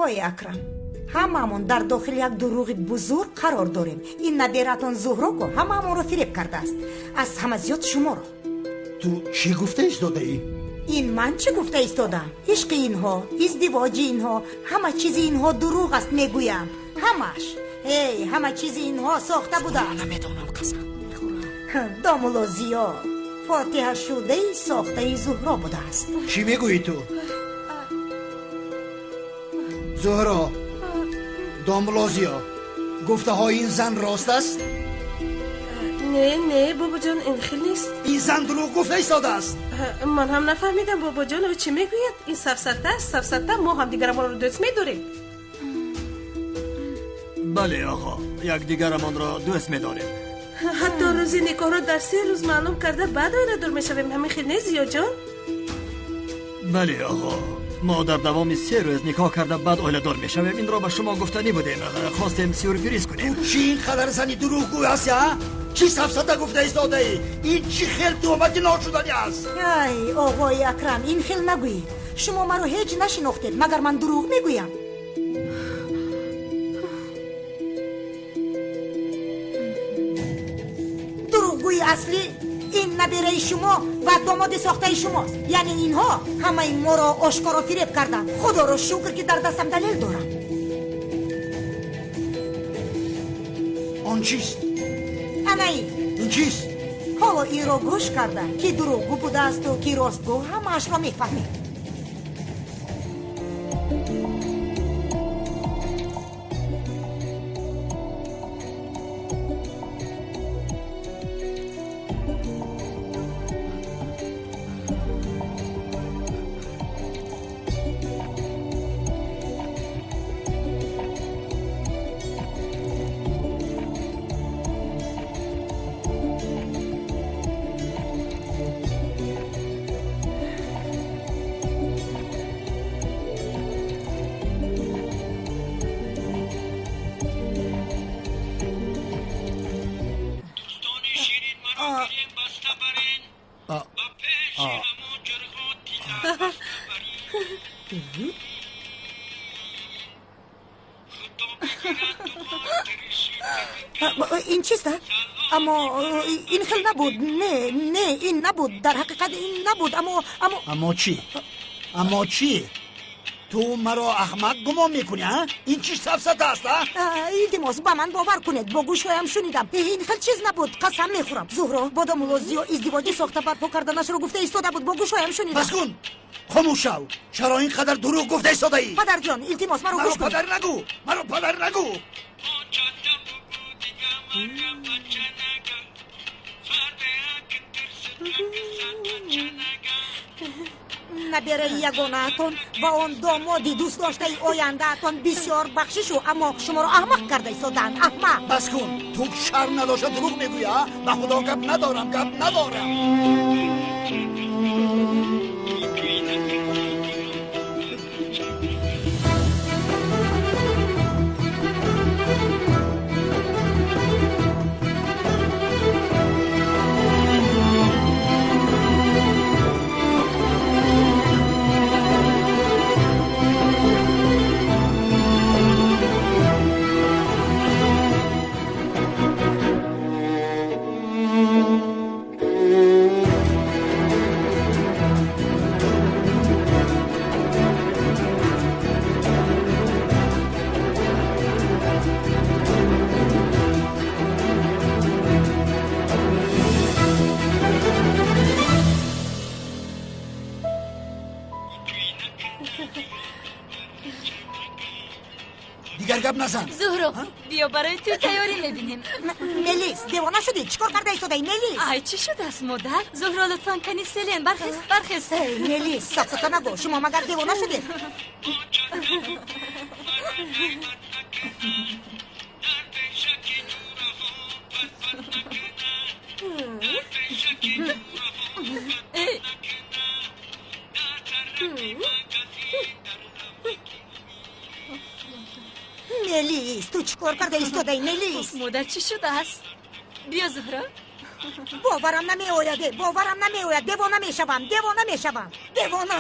Оғои Акрам, ҳамаамон дар дохили як дурӯғи бузург қарор дорем. Ин набератон Зуҳроко ҳамаамонро фиреб кардааст, аз ҳама зиёд шуморо. Ту чӣ гуфта истодаӣ? Ин ман чӣ гуфта истодам? Ишқи инҳо, издивоҷи инҳо, ҳама чизи инҳо дурӯғ аст, мегӯям. Ҳамаш. Эй, ҳама чизи инҳо сохта будааст. Намедонам, қасам. Домулло Зиё фотиҳашудаи сохтаи Зуҳро будааст. Чӣ мегӯӣ ту? Зуҳро, домулло Зиё, гуфтаҳои ин зан рост аст? Не, не, бобоҷон, ин хел нест. Ин зан дурӯғ гуфта истодааст. Ман ҳам нафаҳмидам, бобоҷон, ӯ чӣ мегӯяд? Ин сафсата аст, сафсата, мо ҳамдигарамонро дӯст медорем. Бале, оғо, якдигарамонро дӯст медорем. Ҳатто рӯзи никоҳро дар 3 рӯз маълум карда, баъд оиладор мешавем. Ҳамин хел нест, Зиёҷон? Бале, оғо, мо дар давоми 3 рӯз никоҳ карда, баъд оиладор мешавем. Инро ба шумо гуфтанӣ будем, хостем сюрприз кунем. Ту чӣ ин қадар зани дурӯғгӯй ҳастӣ, а? Чӣ сафсата гуфта истодаӣ? Ин чӣ хел туҳмати ношуданӣ аст? Ай, оғои Акрам, ин хел нагӯед. Шумо маро ҳеҷ нашинохтед, магар ман дурӯғ мегӯям? Дурӯғгӯи аслӣ ин набераи шумо ва домоди сохтаи шумост. Яъне инҳо ҳамаи моро ошкоро фиреб карданд. Худоро шукр, ки дар дастам далел дорам. Он чист? Ана ин. Ин чист? Ҳоло инро гӯш карда, ки дурӯғгӯ будаасту ки ростгӯ, ҳамаашро мефаҳмед. Ин чист? Аммо ин хел набуд. Не, не, ин набуд. Дар ҳақиқат ин набуд. Аммо, аммо, аммо чӣ? Аммо чӣ? Ту маро аҳмақ гумон мекунӣ, а? Ин чӣ сафсата аст, а? Илтимос, ба ман бовар кунед, бо гӯшҳоям шунидам. Ин хел чиз набуд, қасам мехӯрам. Зуҳро бо домулло Зиё издивоҷи сохта барпо карданашро гуфта истода буд, бо гӯшҳоям шунидам. Бас кун, хомӯш шав. Чаро ин қадар дурӯғ гуфта истодаӣ? Падарҷон, илтимос, маро гӯш кун. Маро падар нагӯ, маро падар нагӯ. Набераи ягонаатон ва он домоди дӯстдоштаи ояндаатон бисёр бахшишу, аммо шуморо аҳмақ карда истодаанд, аҳмақ. Бас кун, ту шарм надошта дурӯғ мегӯӣ, а? Ба худо гап надорам, гап надорам. Дигар гап назан. Зуҳро, биё барои ту тайёрӣ мебинем. Мелис, девона шудӣ? Чӣ кор карда истодаӣ, Мелис? Ай, чӣ шудааст, модар? Зуҳро, лутфан кани селен, бархез, бархез. Эй, Мелис, сафсата нагӯ. Шумо магар девона шудед? Эй, Мелис, ту чӣ кор карда истодаӣ, Мелис? Модар, чӣ шудааст? Биё, Зуҳро. Боварам намеояд, боварам намеояд. Девона мешавам, девона мешавам, девона.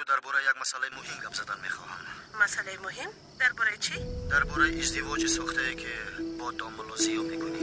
дар бораи як масъалаи муҳим гап задан мехоҳам. Масъалаи муҳим? Дар бораи чӣ? Дар бораи издивоҷи сохтае, ки бо домулло Зиё мекунӣ.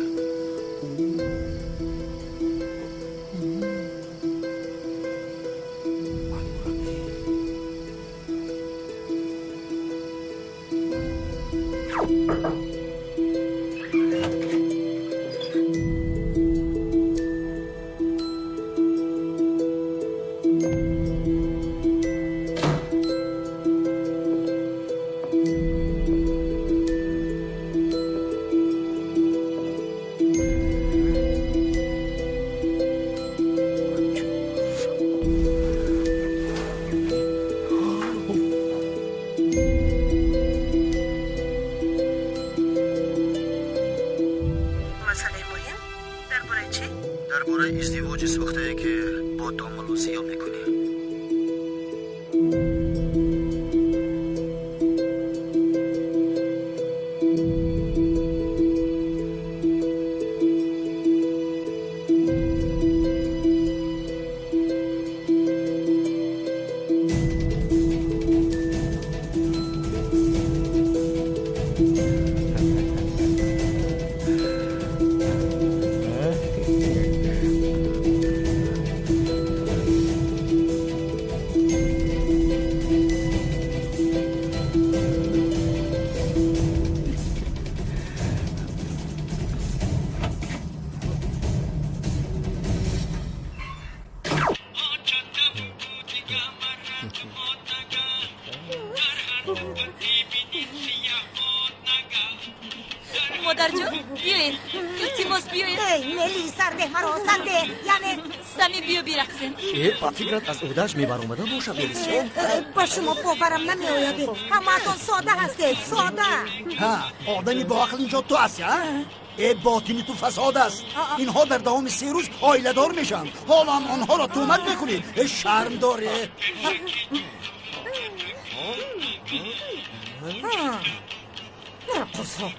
Модарҷон, биёед, илтимос биёед. Эй, Нели, сарде маро, сарде, яъне Сами биё бирақсем. Ба фикрат аз уҳдааш мебаромада бошад, Мелисҷон? Ба шумо боварам намеояд. Ҳамаатон сода ҳастед, сода. Ҳа, одами боақл инҷо ту ҳасти, а? Э, ботини ту фасод аст. Инҳо дар давоми 3 рӯз оиладор мешаванд. Ҳоло ҳам онҳоро туҳмат мекунӣ. Э, шарм дорӣ. Раққосҳо.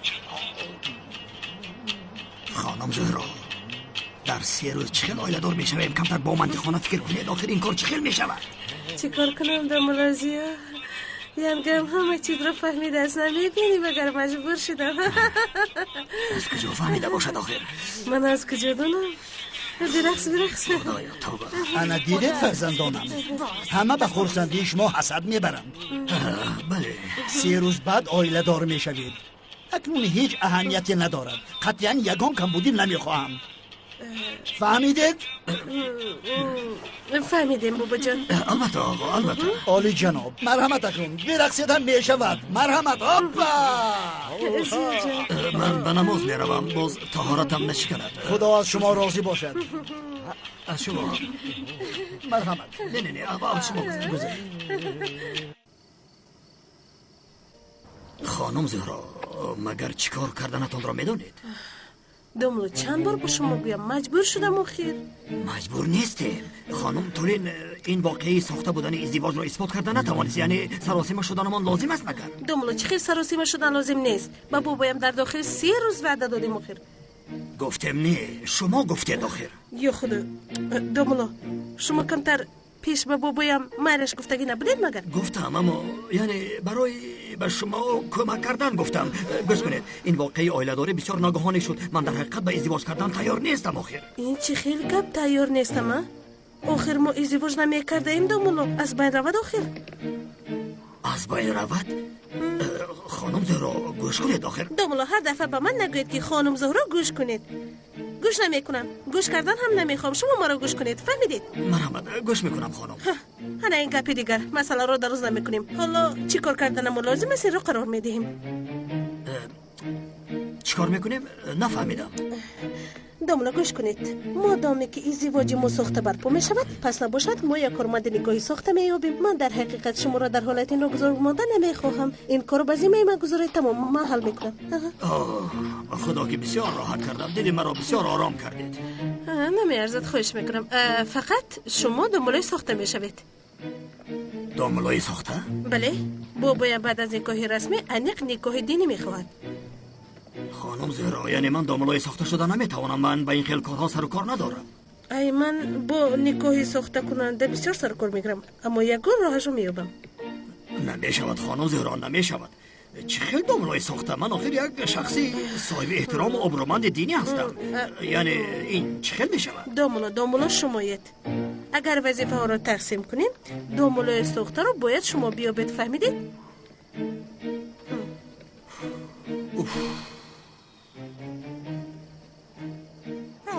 Хонум Зуҳро, дар 3 рӯз чӣ хел оиладор мешавем? Камтар бо мантиқона фикр кунед, охир ин кор чӣ хел мешавад? Чӣ кор кунам, домулло Зиё? Янгам ҳама чизро фаҳмидааст, намебинӣ, магар маҷбур шудам. Аз куҷо фаҳмида бошад охир? Ман аз куҷо донам? Бирақс, бирақс. Худоё, тавба. Ана дидед, фарзандонам, ҳама ба хурсандии шумо ҳасад мебаранд. Бале. 3 рӯз баъд оиладор мешавед. Акнун ҳеҷ аҳамияте надорад. Қатъиян ягон камбудӣ намехоҳам. Фаҳмидед? Фаҳмидем, бобоҷон. Албатта, оғо, албатта. Олиҷаноб, марҳамат, акнун бирақсед ҳам мешавад. Марҳамат, оппа! Ман ба намоз меравам, боз таҳоратам нашиканад. Худо аз шумо розӣ бошад. Аз шумо. Марҳамат. Не, не, не, аз шумо гузаред. Хонум Зуҳро, магар чӣ кор карданатонро медонед? Домулло, чанд бор ба шумо гӯям, маҷбур шудам охир. Маҷбур нестем. Хонум Тулин ин воқеаи сохта будани издивоҷро исбот карда натавонист, яъне саросима шуданамон лозим аст магар? Домулло, чӣ хел саросима шудан лозим нест? Ба бобоям дар дохил 3 рӯз ваъда додем охир. Гуфтем не, шумо гуфтед охир. Ё худо, домулло, шумо камтар пеш ба бобоям майлаш гуфтагӣ набудед магар? Гуфтам, аммо яъне барои ба шумо кӯмак кардан гуфтам. Гӯш кунед, ин воқеаи оиладорӣ бисёр ногаҳонӣ шуд. Ман дар ҳақиқат ба издивоҷ кардан тайёр нестам охир. Ин чӣ хел гап, тайёр нестам, а? Охир мо издивоҷ намекардаем, домулло. Аз байн равад охир. Аз байн равад? Хонум Зуҳро, гӯш кунед охир. Домулло, ҳар дафъа ба ман нагӯед, ки хонум Зуҳро гӯш кунед. Гӯш намекунам, гӯш кардан ҳам намехоҳам. Шумо маро гӯш кунед, фаҳмидед? Марҳамат, гӯш мекунам, хонум. Ҳана ин гапи дигар, масъаларо дароз намекунем. Ҳоло чӣ кор карданамон лозим аст, инро қарор медиҳем. Чӣ кор мекунем? Нафаҳмидам. Домулло, гӯш кунед. Модоме ки издивоҷи мо сохта барпо мешавад, пас набошад мо як корманди никоҳӣ сохта меёбем. Ман дар ҳақиқат шуморо дар ҳолати ногузор монда намехоҳам. Ин корро ба зиммаи ман гузоред, тамом, ман ҳал мекунам. Ба худо ки бисёр роҳат кардам, дили маро бисёр ором кардед. Намеарзад, хоҳиш мекунам. Фақат шумо домуллои сохта мешавед. Домуллои сохта? Бале, бобоям баъд аз никоҳи расмӣ аниқ никоҳи динӣ мехоҳад. Хонум Зуҳро, яъне ман домуллои сохта шуда наметавонам. Ман ба ин хел корҳо сару кор надорам. Ай, ман бо никоҳи сохтакунанда бисёр сарукор мегирам, аммо ягон роҳашро меёбам. Намешавад, хонум Зуҳро, намешавад. Чӣ хел домлои сохта? Ман охир як шахси соҳиби эҳтирому обрӯманди динӣ ҳастам. Яъне ин чӣ хел мешавад? Домуло, домуло шумоед. Агар вазифаҳоро тақсим кунем, домулои сохтаро бояд шумо биёбед, фаҳмидед?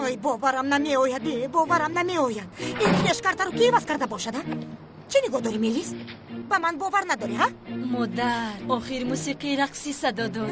Ой, боварам намеояд, боварам намеояд. Ин флешкартаро ки иваз карда бошад, а? Чӣ нигоҳ дорӣ, Мелис? Ба ман бовар надорӣ, ҳа? Модар, охир мусиқии рақсӣ садо дод.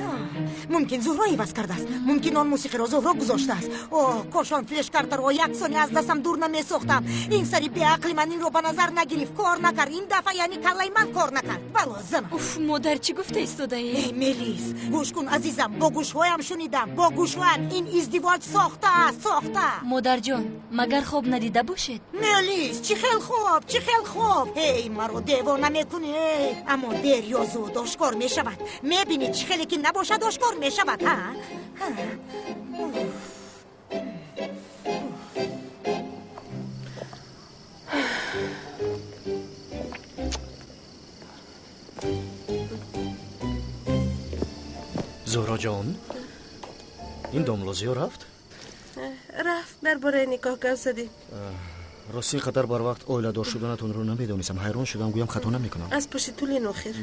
Мумкин Зуҳро иваз кардааст. Мумкин он мусиқиро Зуҳро гузоштааст. О, кош он флешкартаро як сония аз дастам дур намесохтам. Ин сари беақли ман инро ба назар нагирифт, кор накард. Ин дафъа яъне каллаи ман кор накард. Бало занам. Уф, модар, чӣ гуфта истодаӣ? Эй, Мелис, гӯш кун, азизам, бо гӯшҳоям шунидам, бо гӯшҳоям. Ин издивоҷ сохтааст, сохта. Модарҷон, магар хоб надида бошед? Мелис, чӣ хел хоб, чӣ хел хоб? Эй, маро девона мекунӣ, эй. Аммо дер ё зуд ошкор мешавад. Мебинӣ, чӣ хеле ки набошад, ошкор мешавад, ҳа? Зуҳроҷон, ин домло зиё рафт? Рафт, дар бораи никоҳ гап задем. Рости ин қадар барвақт оиладор шуданатонро намедонистам. Ҳайрон шудам, гӯям хато намекунам. Аз пушти тулин охир.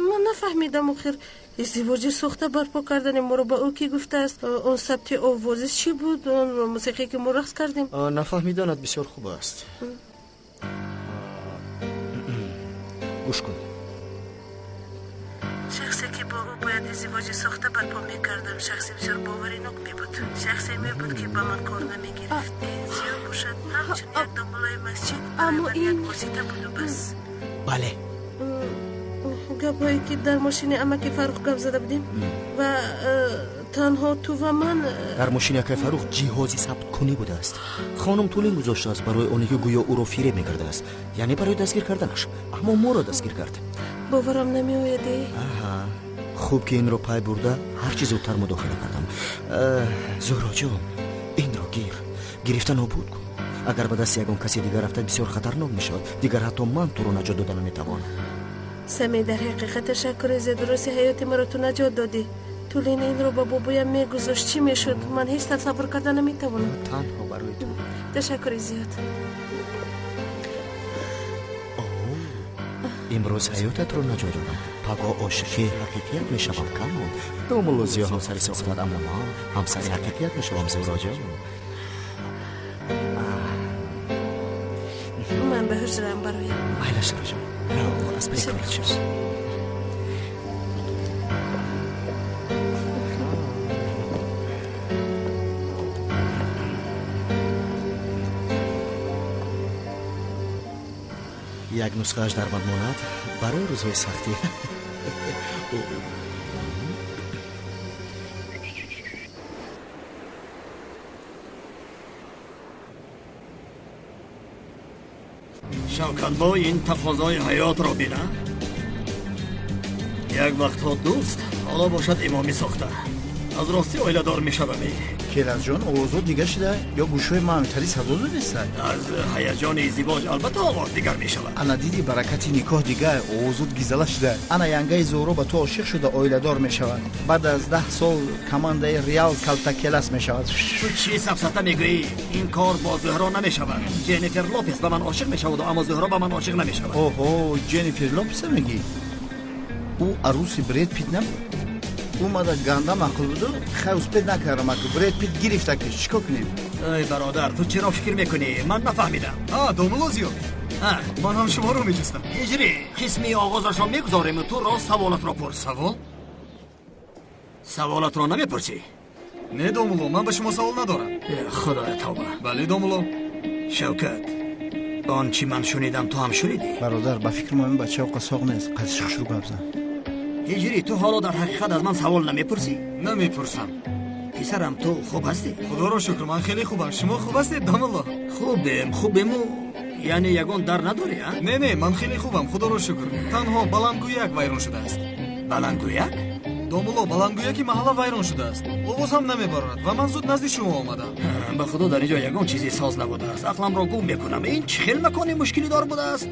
Ман нафаҳмидам охир издивоҷи сохта барпо кардани моро ба ӯ кӣ гуфтааст? Он сабти овозӣ чӣ буд? Он мусиқие ки мо рақс кардем? Нафаҳмиданат бисёр хуб аст. Гӯш кун. Шахсе ки бо ӯ бояд издивоҷи сохта барпо мекардам, шахси бисёр боваринок мебуд. Шахсе мебуд, ки ба ман кор намегирифт. Зиё бошад, ҳамчун як домулои масҷид, аммо ин восита буду бас. Бале. Гапҳое ки дар мошини амаки Фаррух гап зада будем ва танҳо ту ва ман. Дар мошини акаи Фаррух ҷиҳози сабткунӣ будааст. Хонум Тулин гузоштааст барои оне ки гӯё ӯро фиреб мекардааст, яъне барои дастгир карданаш. Аммо моро дастгир кард. Боварам намеояд. Аҳа, хуб ки инро пай бурда ҳар чӣ зудтар мудохила кардам. Зуҳроҷон, инро гир, гирифта нобуд кун. Агар ба дасти ягон каси дигар рафтад, бисёр хатарнок мешавад. Дигар ҳатто ман туро наҷот дода наметавонам. Сами, дар ҳақиқат ташаккури зиёд. Рости ҳаёти маро ту наҷот додӣ. Тулин инро ба бобоям мегузошт, чӣ мешуд? Ман ҳеҷ тасаввур карда наметавонам. Танҳо барои ту. Ташаккури зиёд. Имрӯз ҳаётатро наҷот додам. Пагоҳ ошиқи ҳақиқият мешавам. Камон, домулло Зиё ҳамсари сохтад, аммо ман ҳамсари ҳақиқият мешавам, Зуҳроҷон. Ман ба ҳуҷраам бароям. Майла, Зуҳроҷон, рав, аз пай корат шав. Як нусхааш дар ман монад барои рӯзҳои сахтӣ. Шавкатбой, ин тақозои ҳаётро бина. Як вақтҳо дӯст, ҳоло бошад имомӣ сохта. Аз ростӣ оиладор мешавамӣ. Келасҷон, овозҳо дигар шуда ё гӯшҳои ман ҳамтари садо додеста? Аз ҳаяҷони издивоҷ албатта овоз дигар мешавад. Ана диди, баракати никоҳ дигар, овозот гизала шуда. Ана янгаи Зуҳро ба ту ошиқ шуда оиладор мешавад. Баъд аз 10 сол командаи Реал калтакелас мешавад. Ту чӣ сафсата мегӯӣ? Ин кор бо Зуҳро намешавад. Ҷеннифер Лопес ба ман ошиқ мешаваду, аммо Зуҳро ба ман ошиқ намешавад. Оҳо, Ҷеннифер Лопеса мегӣ? Ӯ аруси Бред Пит набуд? Ӯ мада ганда маъқул буду, хай успеть накардам, аку Бред Пит гирифта, ки чӣ кор кунем? Эй бародар, ту чиро фикр мекунӣ? Ман нафаҳмидам. А, домулло Зиё, ман ҳам шуморо меҷустам. Ҳиҷрӣ, қисми оғозашро мегузорему ту рост саволатро пурс. Савол? Саволатро намепурсӣ? Не, домулло, ман ба шумо савол надорам. Худоя, тавба. Бале, домулло. Шавкат, он чӣ ман шунидам, ту ҳам шунидӣ? Бародар, ба фикри мо ин бача оқа соғ нест, қадиш хушрӯ гап зан. Ҳиҷрӣ, ту ҳоло дар ҳақиқат аз ман савол намепурсӣ? Намепурсам. Писарам, ту хуб ҳастӣ? Худоро шукр, ман хеле хубам. Шумо хуб ҳастед, домулло? Хубем, хубему. Яъне ягон дар надорӣ, а? Не, не, ман хеле хубам, худоро шукр. Танҳо баландгӯяк вайрон шудааст. Баландгӯяк? Домулло, баландгӯяки маҳалла вайрон шудааст. Овоз ҳам намебарорад ва ман зуд назди шумо омадам. Ба худо дар инҷо ягон чизе соз набудааст. Ақламро гум мекунам. Ин чӣ хел макони мушкилидор будааст?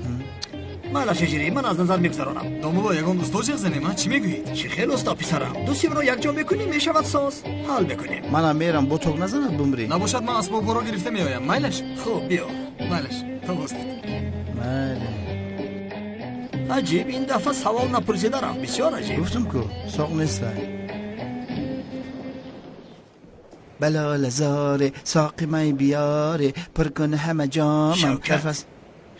Майлаш ҳиҷрӣ, ман аз назар мегузаронам. Домулло, ягон усто ҷеғ занем, а? Чӣ мегӯед? Чӣ хел усто, писарам? Ду симро якҷо мекунем, мешавад соз. Ҳал мекунем. Манам мерам, бо ток назанад бумрӣ. Набошад, ман асбобҳоро гирифта меоям. Майлаш? Хуб, биё. Майлаш, то боздид. Майли. Аҷиб, ин дафъа савол напурсида рафт. Бисёр аҷиб. Гуфтам ку, соқ нестай. Балолазоре, соқи май биёре, пур кун ҳама ҷомам. Шавкат,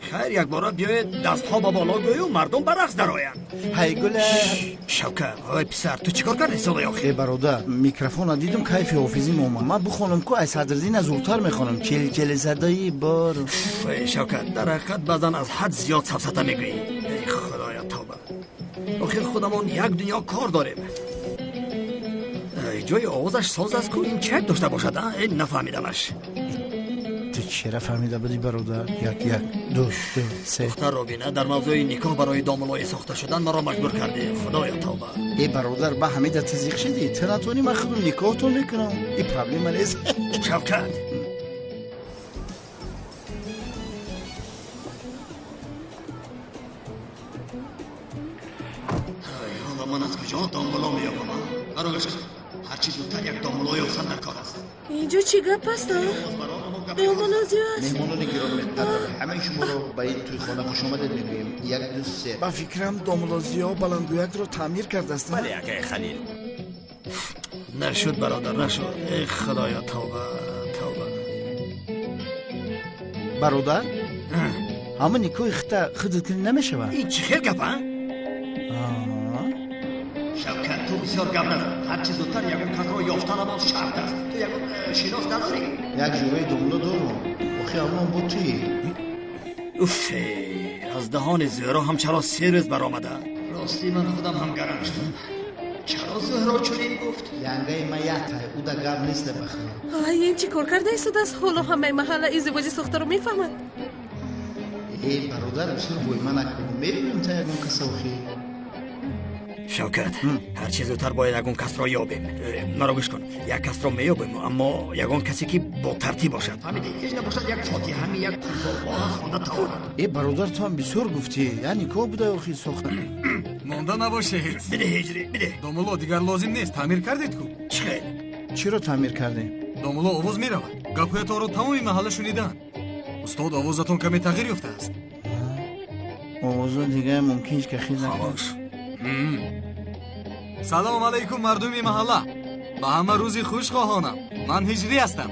хайр, якбора биёед дастҳо ба боло гӯю мардум ба рақс дароянд. Ҳай гула. Шавкат, ой писар, ту чӣ кор кардӣ солаи охир? Э бародар, микрофона дидам, кайфи ҳофизим омад. Ман бихонам ку, ай Садриддина зудтар мехонам. Чил-чил садои бор. Эй Шавкат, дар ҳақиқат баъзан аз ҳад зиёд сафсата мегӯӣ. Эй худоя, тавба. Охир худамон як дунё кор дорем. Ҷои овозаш соз аст ку, ин чак дошта бошад, а? Э, нафаҳмидамаш. Ту чера фаҳмида будӣ, бародар? Як, як, ду, ду, се. Духтар Робина, дар мавзӯи никоҳ барои домуллои сохта шудан маро маҷбур кардӣ. Худоя, тавба. Э бародар, ба ҳамида тазиқ шидӣ. Ту натонӣ, ман худам никоҳтон мекунам. И проблема нест. Шавкат. Ҳоло ман аз куҷо домулло меёбам? Маро гӯш кун. Ҳарчи зудтар як домулло ёфтан дар кор аст. Инҷо чӣ гап аст? Домулло зиё аст. Меҳмонони гиромиқадр, ҳамаи шуморо ба ин тӯйхона хушомадед мегӯем. Як, ду, се. Ба фикрам домулло зиё баландгӯякро таъмир кардааст. Бале, акаи Халил. Нашуд, бародар, нашуд. Эй худоё, тавба, тавба. Бародар, ҳама никоҳи хита худат кунӣ намешавад? Ин чӣ хел гап, а? Шавкат, ту бисёр гап назан. Ҳарчи зудтар ягон касро ёфтанамон шарт аст. Ту ягон шинос надорӣ? Як ҷураи домулло дорам. Охи ҳамон бо туӣ. Уф, аз даҳони Зуҳро ҳам чаро се рӯз баромада? Ростӣ ман худам ҳам гарам шудам. Чаро Зуҳро чунин гуфт? Янгаи ман як тай, ӯ да гап нест ба худо. Ай, ин чӣ кор карда истодааст? Ҳоло ҳамаи маҳалла издивоҷи сохтаро мефаҳмад. Э бародар, бисёр войма накун. Мебинем та ягон каса охи. Шавкат, ҳарчи зудтар бояд ягон касро ёбем. Маро гӯш кун, як касро меёбем, аммо ягон касе ки бо тартиб бошад. Фаҳмидӣ? Ҳеҷ набошад як фотиҳами, як қурбоқоҳа хонда тавонад. Э бародар, ту ҳам бисёр гуфтӣ. Я никоҳ буда охи сохта. Монда набошед. Бидеҳ ҳиҷрӣ, бидеҳ. Домулло, дигар лозим нест. Таъмир кардед ку? Чӣ хел? Чиро таъмир кардем? Домулло, овоз меравад. Гапҳоятонро тамоми маҳалла шуниданд. Устод, овозатон каме тағйир ёфтааст. Овозо дигар мумкин ҳеҷ ка хел накунад. Хомӯш. Салом алайкум, мардуми маҳалла. Ба ҳама рӯзи хуш хоҳонам. Ман ҳиҷрӣ ҳастам.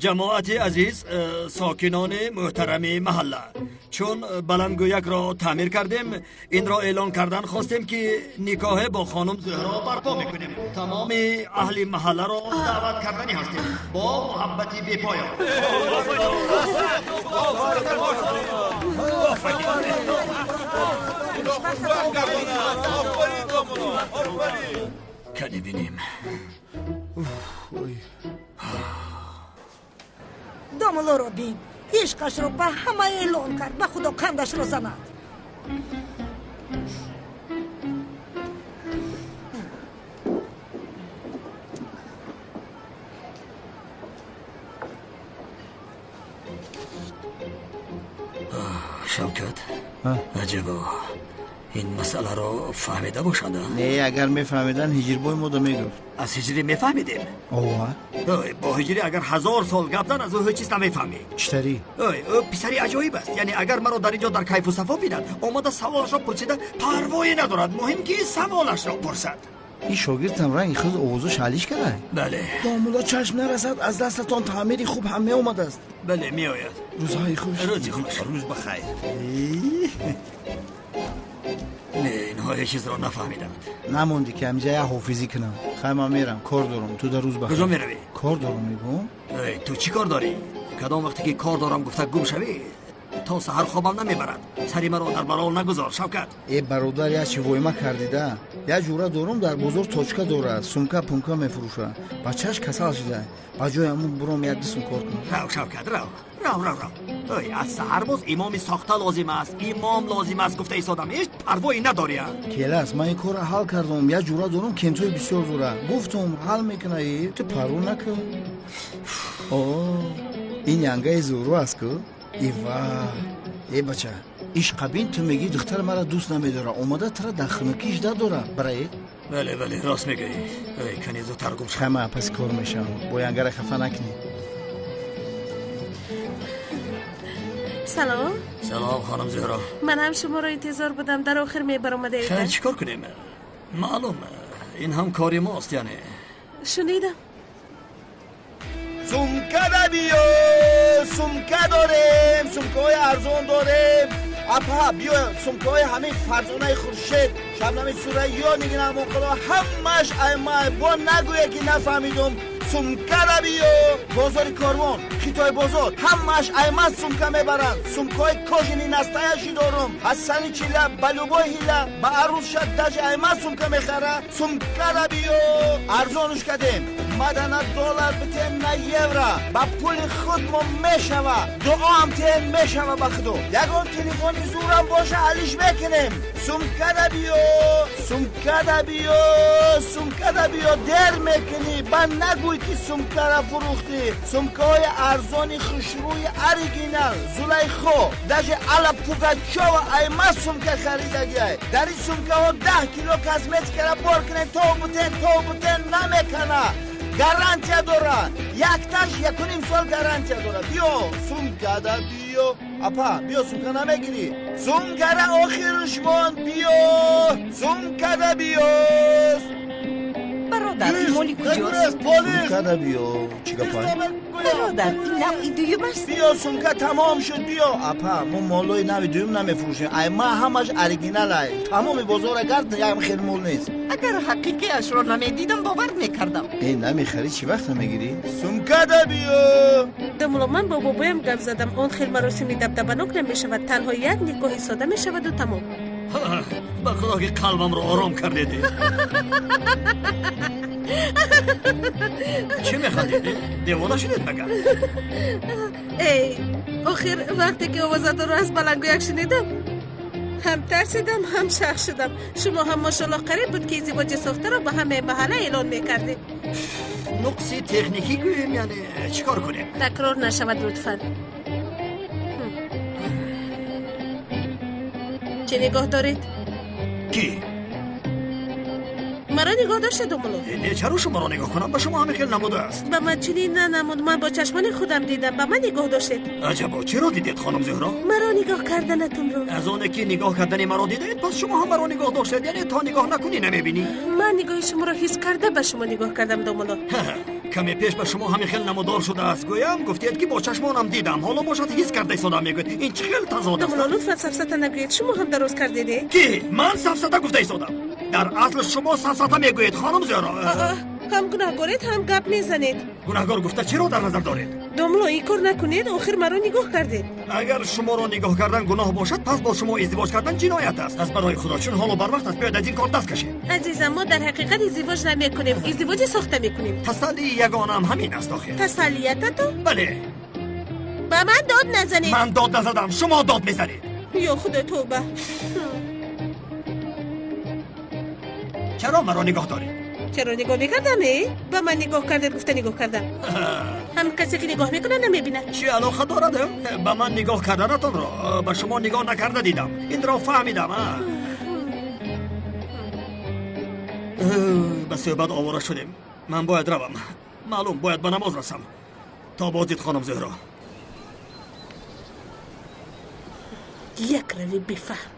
Ҷамоати азиз, сокинони муҳтарами маҳалла, чун баландгӯякро таъмир кардем, инро эълон кардан хостем ки никоҳе бо хонум Зуҳро барпо мекунем. Тамоми аҳли маҳалларо даъват кардани ҳастем бо муҳаббати бепоён. Кани бинем. Домуллоро бин, ишқашро ба ҳама эълон кард. Ба худо қандашро занад. Шавкат, аҷабо, ин масъаларо фаҳмида бошанд? Не, агар мефаҳмиданд, ҳиҷрбои мода мегуфт. Аз ҳиҷрӣ мефаҳмидем? Ова. Бо ҳиҷрӣ агар 1000 сол гап зан, аз ӯ ҳеҷ чиз намефаҳмӣ. Чӣ тари? Ӯ писари аҷоиб аст. Яъне агар маро дар инҷо дар кайфу сафо бинад, омада саволашро пурсида парвое надорад. Муҳим ки саволашро пурсад. Ин шогирдам ранги худ овозаш ҳалиш карда? Бале. Домулло, чашм нарасад, аз дастатон таъмири хуб ҳам меомадааст. Бале, меояд. Рӯзҳои хуш. Рӯзи хуш. Рӯз ба хайр. Не, инҳо ҳеҷ чизро нафаҳмиданд. Намондӣ ки ҳаминҷа як ҳофизӣ кунам. Хай, ман мерам, кор дорам. Ту дар рӯз ба куҷо меравӣ? Кор дорам, мегӯм. Ту чӣ кор дорӣ? Кадом вақте ки кор дорам гуфта гум шавӣ, то саҳар хобам намебарад. Сари маро дар балол нагузор, Шавкат. Э бародар, як чӣ войма кардида. Як ҷура дорум дар бозор точка дорад, сумка пумка мефурӯшад. Бачааш касал шуда. Ба ҷои ҳамун буром як ду сум кор кунам. Рав, Шавкат, рав. Рав, рав, рав. Ой, аз саҳар боз имоми сохта лозим аст, имом лозим аст, гуфта истодам. Ҳеҷ парвое надорӣ. Келас, ман ин корро ҳал кардам. Як ҷура дорам, кентои бисёр дора. Гуфтум, ҳал мекуна. Ту парво накун. О, ин янгаи Зуҳро аст ку? Ива, э бача, ишқабин, ту мегӣ духтар мара дӯст намедора, омада тара дар хунукиш дадора. Барае? Бале, бале, рост мегӯӣ. Эй, кани зудтар гум шав. Хама пас кор мешавам. Бо янгара хафа накунӣ. Салом. Салом, хонум Зуҳро. Ман ҳам шуморо интизор будам, дар охир мебаромадаед. Хайр, чӣ кор кунем? Маълум, ин ҳам кори мост, яъне. Шунидам. Сумкада биё, сумка дорем, сумкаҳои арзон дорем. Апа, биё, сумкаҳои ҳамин Фарзонаи Хуршед, Шабнами Сурайё, Нигина Амонқулова, ҳамааш аймай. Бо нагӯе ки нафаҳмидум. Сумкада биё, бозори Корвон, Хитой бозор, ҳамааш аймаз сумка мебаранд. Сумкаҳои кожини настаяши дорум. Аз сани чила ба любой ҳила, ба арӯзша даже аймаз сумка мехара. Сумкада биё, арзонуш кардем. Мада на доллар битем, на евро. Ба пули худ мо мешава. Дуоам тем мешава ба худо. Ягон телефони зурам боша, алиш мекунем. Сумкада биё, сумкада биё, сумкада биё, дер мекунӣ. Ба нагӯй ки сумкара фурӯхтӣ. Сумкаҳои арзони хушрӯи оригинал, Зулайхо, даже Алла Пугачова айма сумка харидагиай. Дар ин сумкаҳо 10 кило косметикара бор кунем, то бутен, то бутен намекана. Гарантия дора. Якташ 1.5 сол гарантия дора. Биё, сумкада биё. Апа, биё, сумка намегирӣ. Сумкара охирш монд, биё. Сумкада биё. Бародар, моли куҷост? Сумкада биё. Чӣ гапа? Бародар, ин навъи дуюм аст? Биё, сумка тамом шуд, биё. Апа, мо молои нави дуюм намефурӯшем. Ай ма ҳамаш оригинал ай. Тамоми бозора гард, ям хел мол нест. Агар ҳақиқиашро намедидам, бовар мекардам. Э, намехарӣ, чӣ вақта мегирӣ? Сумкада биё. Домуло, ман бо бобоям гап задам. Он хел маросими дабдабанок намешавад. Танҳо як никоҳи сода мешаваду тамом. Ба худо ки қалбамро ором кардед. Чӣ механдед? Девона шудед магар? Эй, охир вақте ки овозатонро аз баландгӯяк шунидам, ҳам тарсидам, ҳам шах шудам. Шумо ҳам мошаллоҳ қариб буд ки издивоҷи сохтаро ба ҳамаи маҳалла эълон мекардед. Нуқси техникӣ гӯем, яъне чӣ кор кунем? Такрор нашавад лутфан. Чӣ нигоҳ доред? Кӣ? Маро нигоҳ доштед, домуло? Не, чаро шуморо нигоҳ кунам? Ба шумо ҳамин хел намудааст. Ба ман чунин нанамуд. Ман бо чашмони худам дидам. Ба ман нигоҳ доштед. Аҷабо, чиро дидед, хонум Зуҳро? Маро нигоҳ карданатонро. Аз оне ки нигоҳ кардани маро дидед, пас шумо ҳам маро нигоҳ доштед. Яъне то нигоҳ накунӣ намебинӣ. Ман нигоҳи шуморо ҳис карда ба шумо нигоҳ кардам, домуло. Каме пеш ба шумо ҳамин хел намудор шудааст. Гӯям, гуфтед ки бо чашмонам дидам. Ҳоло бошад ҳис карда истода мегӯед. Ин чӣ хел тазод аст? Домуло, лутфан сафсата нагӯед. Шумо ҳам дароз кардед. Ки? Ман сафсата гуфта истодам. Дар асл шумо сафсата мегӯед, хонум Зуҳро. Ҳам гунаҳгоред, ҳам гап мезанед. Гунаҳгор гуфта чиро дар назар доред? Домуло, ин кор накунед. Охир маро нигоҳ кардед. Агар шуморо нигоҳ кардан гуноҳ бошад, пас бо шумо издивоҷ кардан ҷиноят аст. Аз барои худо, чун ҳоло барвақт аст, биёед аз ин кор даст кашед. Азизам, мо дар ҳақиқат издивоҷ намекунем, издивоҷи сохта мекунем. Тасаллии ягонаам ҳамин аст охир. Тасаллиятатон? Бале. Ба ман дод назанед. Ман дод назадам, шумо дод мезанед. Ё худо, тавба. Чаро маро нигоҳ доред? Чаро нигоҳ мекардам? Ба ман нигоҳ кардед, гуфта нигоҳ кардам. Ҳам касе ки нигоҳ мекунад намебинад. Чӣ алоқа дорад? Ба ман нигоҳ карданатонро ба шумо нигоҳ накарда дидам. Инро фаҳмидам. Ба суҳбат овора шудем. Ман бояд равам. Маълум, бояд ба намоз расам. То боздид, хонум Зуҳро. Як рави бифаҳм.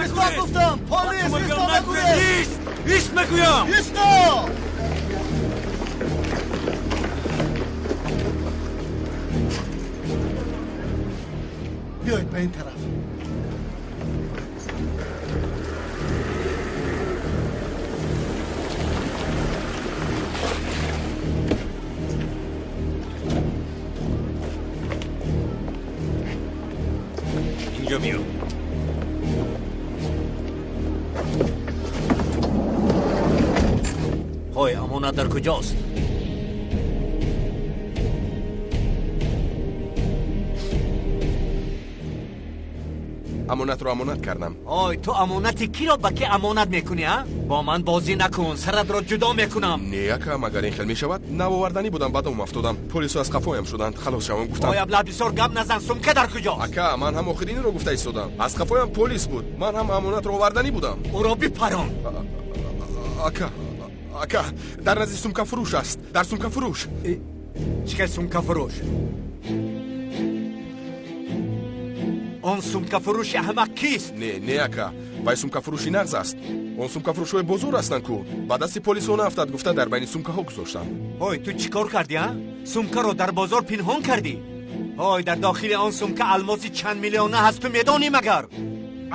Исто гуфтам, полис, исто нагӯед! Ист мегӯям! Исто! Биёед ба ин тараф. Ҳой, амонат дар куҷост? Амонатро амонат кардам. Ой, ту амонати киро ба ки амонат мекунӣ, а? Бо ман бозӣ накун, саратро ҷудо мекунам. Не, ака, магар ин хел мешавад? Навоварданӣ будам, ба дом афтодам. Полисо аз қафоям шуданд. Халос шавам гуфтам. Ой, аблаҳ, бисёр гап назан, сумка дар куҷост? Ака, ман ҳам охиринро гуфта истодам. Аз қафоям полис буд. Ман ҳам амонатро оварданӣ будам. Ӯро бипарон. Ака, ака, дар назди сумкафурӯш аст. Дар сумкафурӯш. Чӣ хел сумкафурӯш? Он сумкафурӯши аҳмақ кист? Не, не, ака, вай сумкафурӯши нағз аст. Он сумкафурӯшҳои бозор ҳастанд ку. Ба дасти полисҳо наафтад гуфта дар байни сумкаҳо гузоштам. Ҳой, ту чӣ кор кардӣ, а? Сумкаро дар бозор пинҳон кардӣ? Ҳой, дар дохили он сумка алмоси чанд миллиона ҳаст, ту медонӣ магар?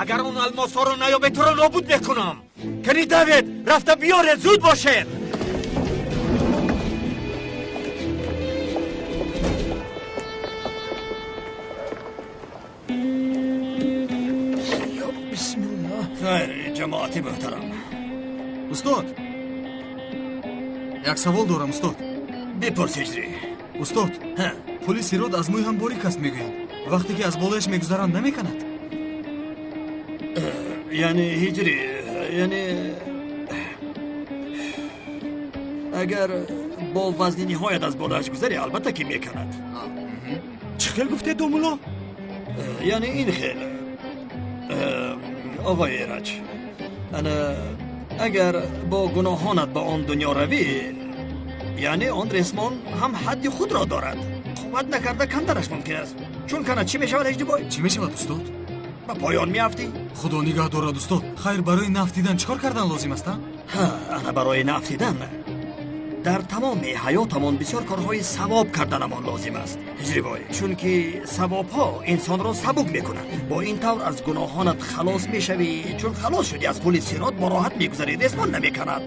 Агар он алмосҳоро наёбед, туро нобуд мекунам. Кани давед, рафта биёред, зуд бошед. Хайр, ҷамоати муҳтарам. Устод, як савол дорам, устод. Бипурс, Ҳиҷрӣ. Устод, пули сирот аз мӯй ҳам борик аст мегӯянд. Вақте ки аз болояш мегузаранд, намеканад? Яъне, Ҳиҷрӣ, яъне агар бо вазни ниҳоят аз болояш гузарӣ, албатта ки меканад. Чӣ хел гуфтед, домулло? Яъне ин хел. Оғои Эраҷ, ана агар бо гуноҳонат ба он дунё равӣ, яъне он ресмон ҳам ҳадди худро дорад. Қувват накарда канданаш мумкин аст. Чун канад чӣ мешавад, Ҳиҷрибой? Чӣ мешавад, устод? Ба поён меафтӣ. Худо нигаҳ дорад, устод. Хайр, барои нафтидан чӣ кор кардан лозим аст, а? Ҳа, ана барои нафтидан дар тамоми ҳаётамон бисёр корҳои савоб карданамон лозим аст, Ҳиҷрибой. Чунки савобҳо инсонро сабук мекунанд. Бо ин тавр аз гуноҳонат халос мешавӣ. Чун халос шудӣ, аз пули сирот бо роҳат мегузарӣ, ресмон намеканад.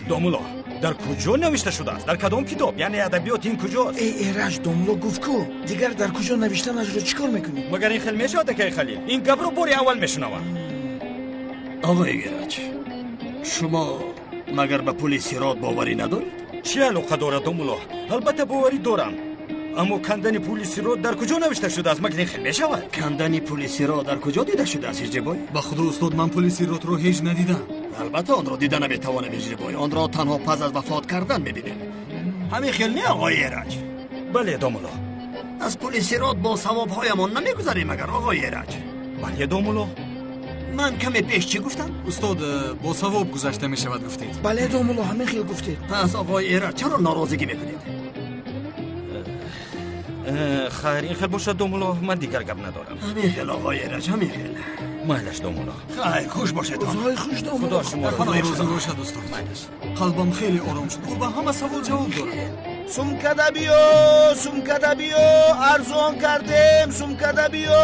Домулло, дар куҷо навишта шудааст? Дар кадом китоб? Яъне адабиёт ин куҷост? Эй, Эраҷ, домулло гуфт ку. Дигар дар куҷо навиштанашро чӣ кор мекунӣ? Магар ин хел мешавад, акаи Халил? Ин гапро бори аввал мешунавам. Оғои Эраҷ, шумо магар ба пули сирот боварӣ надоред? Чӣ алоқа дорад, домулло? Албатта боварӣ дорам. Аммо кандани пули сирот дар куҷо навишта шудааст? Магар ин хел мешавад? Кандани пули сирот дар куҷо дида шудааст, Ҳиҷрибой? Ба худо, устод, ман пули сиротро ҳеҷ надидам. Албатта онро дида наметавонем, Ҳиҷрибой. Онро танҳо пас аз вафот кардан мебинем. Ҳамин хел не, оғои Эраҷ? Бале, домулло. Аз пули сирот бо савобҳоямон намегузарем агар, оғои Эраҷ? Бале, домулло. Ман каме пеш чӣ гуфтам? Устод, бо савоб гузашта мешавад гуфтед. Бале, домулло, ҳамин хел гуфтед. Пас оғои Эраҷ, чаро норозигӣ мекунед? Хайр, ин хел бошад, домулло, ман дигар гап надорам. Ҳамин хел, оғои Эраҷ, ҳамин хел. Майлаш, домулло. Хайр, хуш бошед. Рӯзҳои хуш, домулло. Худо шуморо розӣ бошад, устод. Қалбам хеле ором шуд. Ӯ ба ҳама савол ҷавоб дорад. Сумкада биё, сумкада биё, арзон кардем, сумкада биё,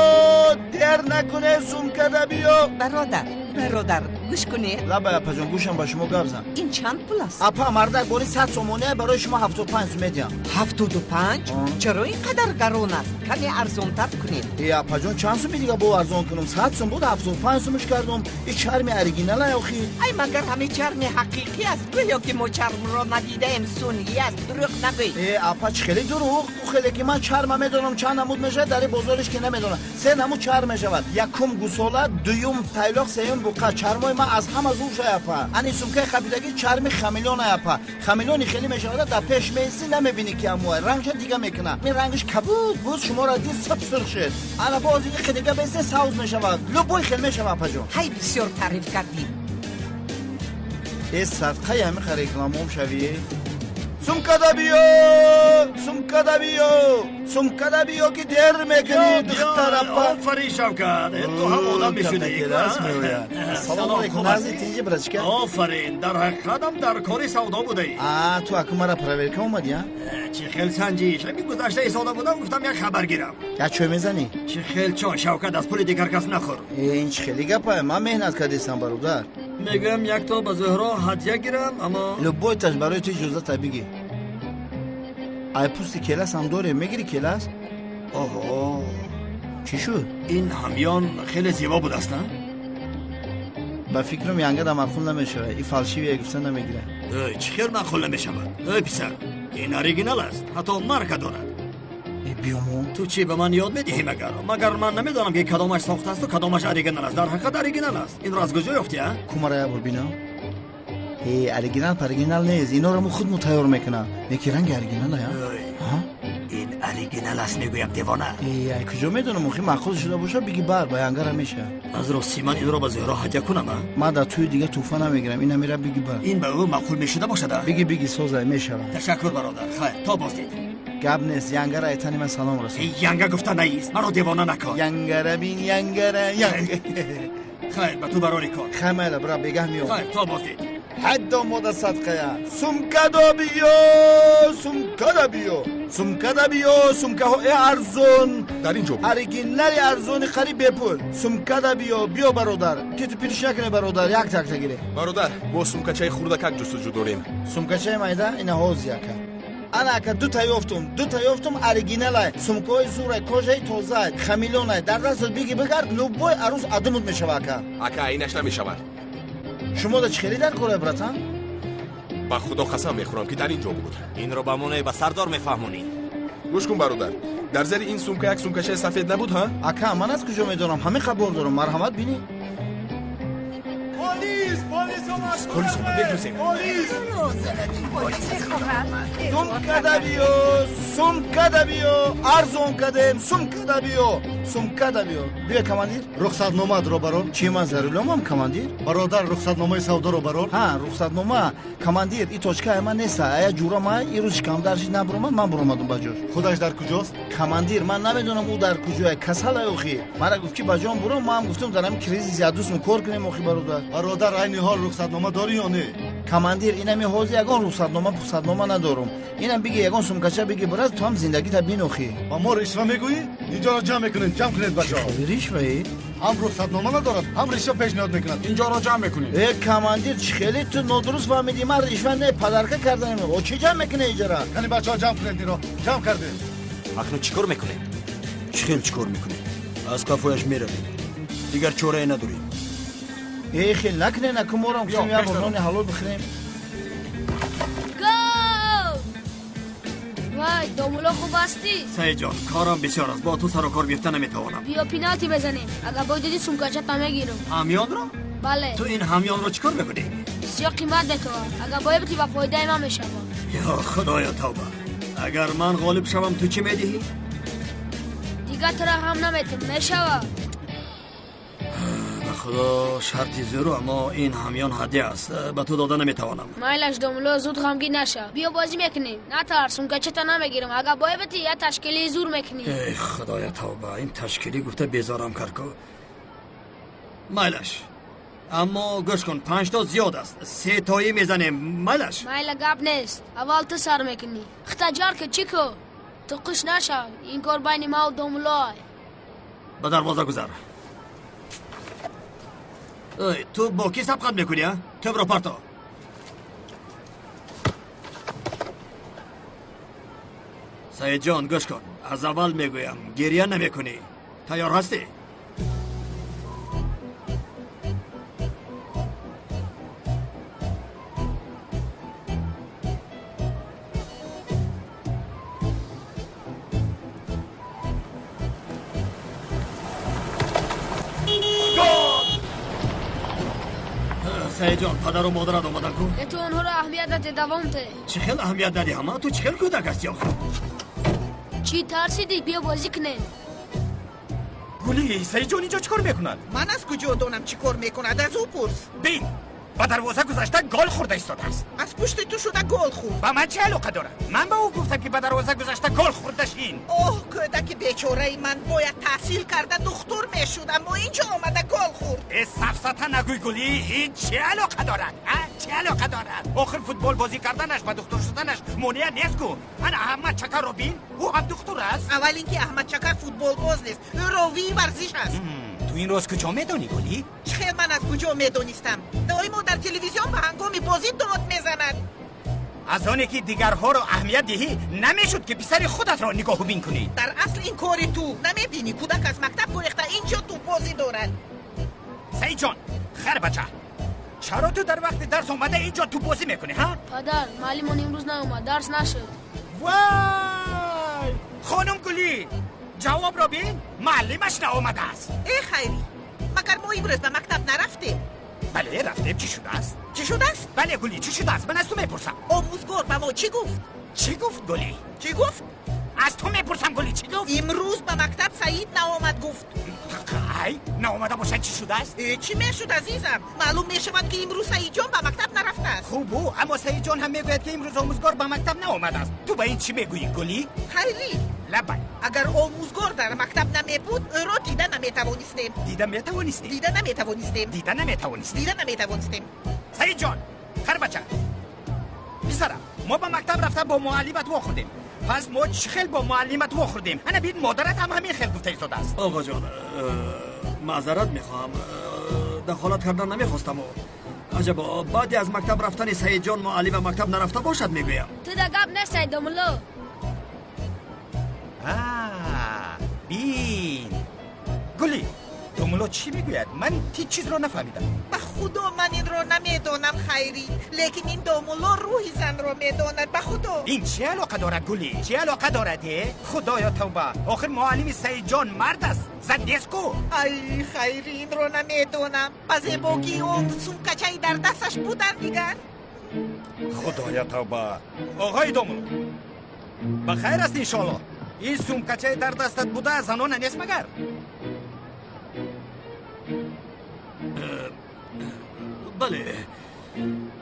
дер накунед, сумкада биё. Бародар, бародар, гӯш кунед. Лабай, апаҷон, гӯшам ба шумо гап зан. Ин чанд пул аст? Апа, мардак бори 100 сомония барои шумо 75 сум медиҳам. 75? Чаро ин қадар гарон аст? Каме арзонтар кунед. Э, апаҷон, чанд суми дига бо арзон кунам? 100 сум буд, 75 сумаш кардам. Ин чарми оригинал охи. Ай, магар ҳамин чарми ҳақиқӣ аст? Гӯё ки мо чармро надидаем, сунъӣ аст. Дурӯғ нагӯй. Э, апа, чӣ хеле дурӯғ? Ӯ хеле ки ман чарма медонам чанд намуд мешавад, дар ин бозориш ки намедонам. Се намуд чарм мешавад. Якум гусола, дуюм тайлоқ, сеюм буқа. Чармои ман аз ҳама зур шай, апа. Ани сумкаи хабидагӣ чарми хамелеон, апа. Хамелеони хеле мешавад, дар пеш меистӣ, намебинӣ ки амуай. Рангша дига мекунад. Ин рангаш кабуд буд, шуморо дид саб сурх шуд. Ана боз ин хел дига бесте савз мешавад. Любой хел мешавад, апаҷон. Ҳай, бисёр таъриф кардӣ. Э, садқаи ҳамин ха рекламом шавӣ. Сумкада биё, сумкада биё, сумкада биё ки дер мекунӣ, духтар апа. Офарин, Шавкат, ту ҳам одам мешудӣ. Салом алейкум, назди тинҷи, братчика. Офарин, дар ҳақиқатам дар кори савдо будаӣ. А, ту аку мара проверка омадӣ, а? Чӣ хел санҷиш? Ҳамин гузашта истода будам, гуфтам як хабар гирам. Як чой мезанӣ? Чӣ хел чой, Шавкат, аз пули дигар кас нахӯр. Э, ин чӣ хели гапа? Ман меҳнат кардистам, бародар. Мегӯям як то ба Зуҳро ҳадя гирам, аммо любой таш барои ту иҷозата бигӣ. Ай пӯсти келас ҳам дорем, мегирӣ келас? Оҳо, чӣ шуд? Ин ҳамён хеле зебо будааст, а? Ба фикрам янга да маъқул намешавад. И фальшивия гуфта намегирад. Эй, чӣ хел маъқул намешавад? Эй писар, ин оригинал аст, ҳатто марка дорад. Биёмон. Ту чӣ ба ман ёд медиҳӣ магар? Магар ман намедонам ки кадомаш сохтаасту кадомаш оригинал аст. Дар ҳақиқат оригинал аст. Инро аз куҷо ёфтӣ, а? Кумара як бор бинам. Э, оригинал паригинал нест. Инора мо худ мо тайёр мекунам. Неки ранги оригинал ая? Ин оригинал аст мегӯям, девона. Э, ай куҷо медонам, охи маъқул шуда бошад, биги бар, ба янгара мешавад. Аз рости ман инро ба Зуҳро ҳадя кунам, а? Ман дар тӯи дига тӯҳфа намегирам, ин ҳамира биги бар. Ин ба ӯ маъқул мешуда бошад, а? Биги, биги, созай мешавад. Ташаккур, бародар. Хайр, то боздид. Гап нест, янгара айтани ман салом расон. Янга гуфта наист, маро девона накун. Янгара бин, янгара, янга. Хайр, ба ту барори кор. Хайр, майла, бира, бегаҳ меом. Хайр, то боздид. Ҳадд омода садқая. Сумкада биё, сумкада биё, сумкада биё, сумкаҳои арзон. Дар ин ҷо буд. Оригинали арзони қариб бепул. Сумкада биё, биё бародар. Титу питуш накунӣ бародар, як такта гире. Бародар, мо сумкачаи хурдакак ҷустуҷӯ дорем. Сумкачаи майда ина ҳоз яка. Ана ака дута ёфтум, оригиналай. Сумкаҳои зурай, кожаи тозай, хамилонай. Дар дастат биги бигард, любой арӯз адумут мешава ака. Ака, инаш намешавад. Шумо да чӣ хеле дар корай, братан? Ба худо қасам мехӯрам ки дар ин ҷо буд. Инро ба монае ба сардор мефаҳмонӣ. Гӯш кун бародар, дар зери ин сумка як сумкачаи сафед набуд, ҳа? Ака, ман аз куҷо медонам? Ҳамин қабор дорам. Марҳамат бинӣ. Полис! Полис омад! Полис омад, бигрӯзем. Полис! Сумкада биё, сумкада биё, арзон кадем, сумкада биё, сумкада биё. Биё, командир. Рухсатномаатро барор. Чӣ, ман заруломам, командир? Бародар, рухсатномаи савдоро барор. Ҳа, рухсатнома. Командир, и точкаи ман неста. Ая ҷура май, ирӯз шикамдарши набуромад, ман буромадум ба ҷош. Худаш дар куҷост? Командир, ман намедонам ӯ дар куҷоя. Касалай охи. Мара гуфт ки ба ҷон буром, ман гуфтум дар ҳамин кризис ядусм кор кунем охи бародар. Бародар, айни ҳол рухсатнома дорӣ ё не? Командир, инами ҳозир ягон рухсатнома пухсатнома надорум. Инам биги ягон сумкача биги браз, ту ҳам зиндагита бинохӣ. Ба мо ришва мегӯӣ? Инҷоро ҷамъ мекунед, ҷамъ кунед бачаҳо. Ришваи? Ҳам рухсатнома надорад, ҳам ришва пешниҳод мекунад. Инҷоро ҷамъ мекунед. Э, командир, чӣ хеле ту нодуруст фаҳмидӣ? Ман ришва не, подарка карданем. О, чӣ ҷамъ мекунед иҷора? Кани бачаҳо ҷамъ кунед инро. Ҷамъ кардем. Акнун чӣ кор мекунем? Чӣ хел чӣ кор мекунем? Аз кафояш меравем. Дигар чорае надорем. Э, хел накунед, наку морам гуфтем як бор нони ҳалол бихӯрем. Гол! Вай, домулло хуб ҳастӣ? Саидҷон, корам бисёр аст, бо ту сару кор гирифта наметавонам. Биё пеналти бизанем. Агар бой дидӣ сумкачата мегирам. Ҳамёнро? Бале. Ту ин ҳамёнро чӣ кор мекунӣ? Бисёр қимат метавад. Агар бой битӣ ба фоидаи ман мешавад. Ё худоё тавба. Агар ман ғолиб шавам ту чӣ медиҳӣ? Дигар тура ҳам наметам, мешавад. Ба худо шарти зӯру, аммо ин ҳамён ҳадя аст, ба ту дода наметавонам. Майлаш домулло, зуд ғамгин наша. Биё бозӣ мекунем. Натарс, сумкачата намегирам. Агар бой битӣ я ташкилии зур мекунӣ. Эй худоя тавба, ин ташкилӣ гуфта безорам кард ку. Майлаш, аммо гӯш кун, 5 то зиёд аст, 3 тоӣ мезанем. Майлаш? Майла, гап нест. Аввал ту сар мекунӣ. Хита ҷар ки чӣ ку? Ту қуш нашав, ин кор байни маву домуллоай. Ба дарвоза гузар. Эй, ту бо кӣ сабқат мекунӣ, а? Тӯбро парто. Саидҷон, гӯш кун, аз аввал мегӯям, гирья намекунӣ. Тайёр ҳастӣ? Саидҷон, падару модарат омадан ку? Э, ту онҳоро аҳамият наде, давом де. Чӣ хел аҳамият надиҳам, а? Ту чӣ хел кӯдак ҳастӣ охир? Чӣ тарсидӣ? Биё бозӣ кунем. Гулӣ, Саидҷон инҷо чӣ кор мекунад? Ман аз куҷо донам чӣ кор мекунад? Аз ӯ пурс. Бин, ба дарвоза гузашта гол хӯрда истодааст. Аз пушти ту шуда гол хӯрд. Ба ман чӣ алоқа дорад? Ман ба ӯ гуфтам ки ба дарвоза гузашта гол хӯрда шин. Оҳ, кӯдаки бечораи ман бояд таҳсил карда духтур мешуд, аммо инҷо омада гол хӯрд. Э, сафсата нагӯй Гулӣ, ин чӣ алоқа дорад? А? Чӣ алоқа дорад? Охир футбол бозӣ карданаш ба духтур шуданаш монеа нест ку. Ана Аҳмад Чакарро бин, ӯ ҳам духтур аст. Аввал ин ки Аҳмад Чакар футболбоз нест, ӯ ровии варзиш аст. Ту инро аз куҷо медонӣ, Гулӣ? Чӣ хел ман аз куҷо медонистам? Доимо дар телевизион ба ҳангоми бозӣ дод мезанад. Аз оне ки дигарҳоро аҳамият диҳӣ, намешуд ки писари худатро нигоҳубин кунӣ. Дар асл ин кори ту. Намебинӣ кӯдак аз мактаб гурехта инҷо тӯббозӣ дорад. Саидҷон, хайр бача, Чаро ту дар вақти дарс омада инҷо тӯббозӣ мекунӣ, ҳа? Падар, муаллимон имрӯз наомад, дарс нашуд. Вай! Хонум Гулӣ, ҷавобро бин, муаллимаш наомадааст. Э Хайрӣ, магар мо имрӯз ба мактаб нарафтем? Бале, рафтем. Чӣ шудааст? Чӣ шудааст? Бале, Гулӣ, чӣ шудааст? Ман аз ту мепурсам. Омӯзгор ба мо чӣ гуфт? Чӣ гуфт, Гулӣ? Чӣ гуфт? Аз ту мепурсам, Гулӣ, чӣ гуфт? Имрӯз ба мактаб Саид наомад, гуфт. Ай, наомада бошад, чӣ шудааст? Чӣ мешуд, азизам? Маълум мешавад, ки имрӯз Саидҷон ба мактаб нарафтааст. Хуб, аммо Саидҷон ҳам мегӯяд, ки имрӯз омӯзгор ба мактаб наомадааст. Ту ба ин чӣ мегӯӣ, Гулӣ? Хайрӣ. Лабай. Агар омӯзгор дар мактаб намебуд, ӯро дида наметавонистем. Дида метавонистем? Дида наметавонистем. Дида наметавонистем. Дида наметавонистем. Саидҷон, харбача, писарам, мо ба мактаб рафта бо муаллимат вохӯрдем. Пас мо чӣ хел бо муаллимат вохӯрдем? Ана бин, модарат ҳам ҳамин хел гуфта истодааст. Оғоҷон, маъзарат мехоҳам, дахолат кардан намехостаму. Аҷабо, баъди аз мактаб рафтани Саидҷон муаллим ба мактаб нарафта бошад, мегӯям. Ту да гап нест, Саид домулло. Бин, Гулӣ, домулло чӣ мегӯяд? Ман ҳеҷ чизро нафаҳмидам. Ба худо ман инро намедонам, Хайрӣ, лекин ин домулло рӯҳи занро медонад, ба худо. Ин чӣ алоқа дорад, Гулӣ? Чӣ алоқа дорад, э? Худоё тавба, охир муаллими Саидҷон мард аст, зан нест ку. Ай, Хайрӣ, инро намедонам. Ба зебогии он сумкачаи дар дасташ будан дигар. Худоё тавба. Оғои домулло, ба хайр аст иншоалло. Ин сумкачаи дар дастат буда занона нест магар? Бале,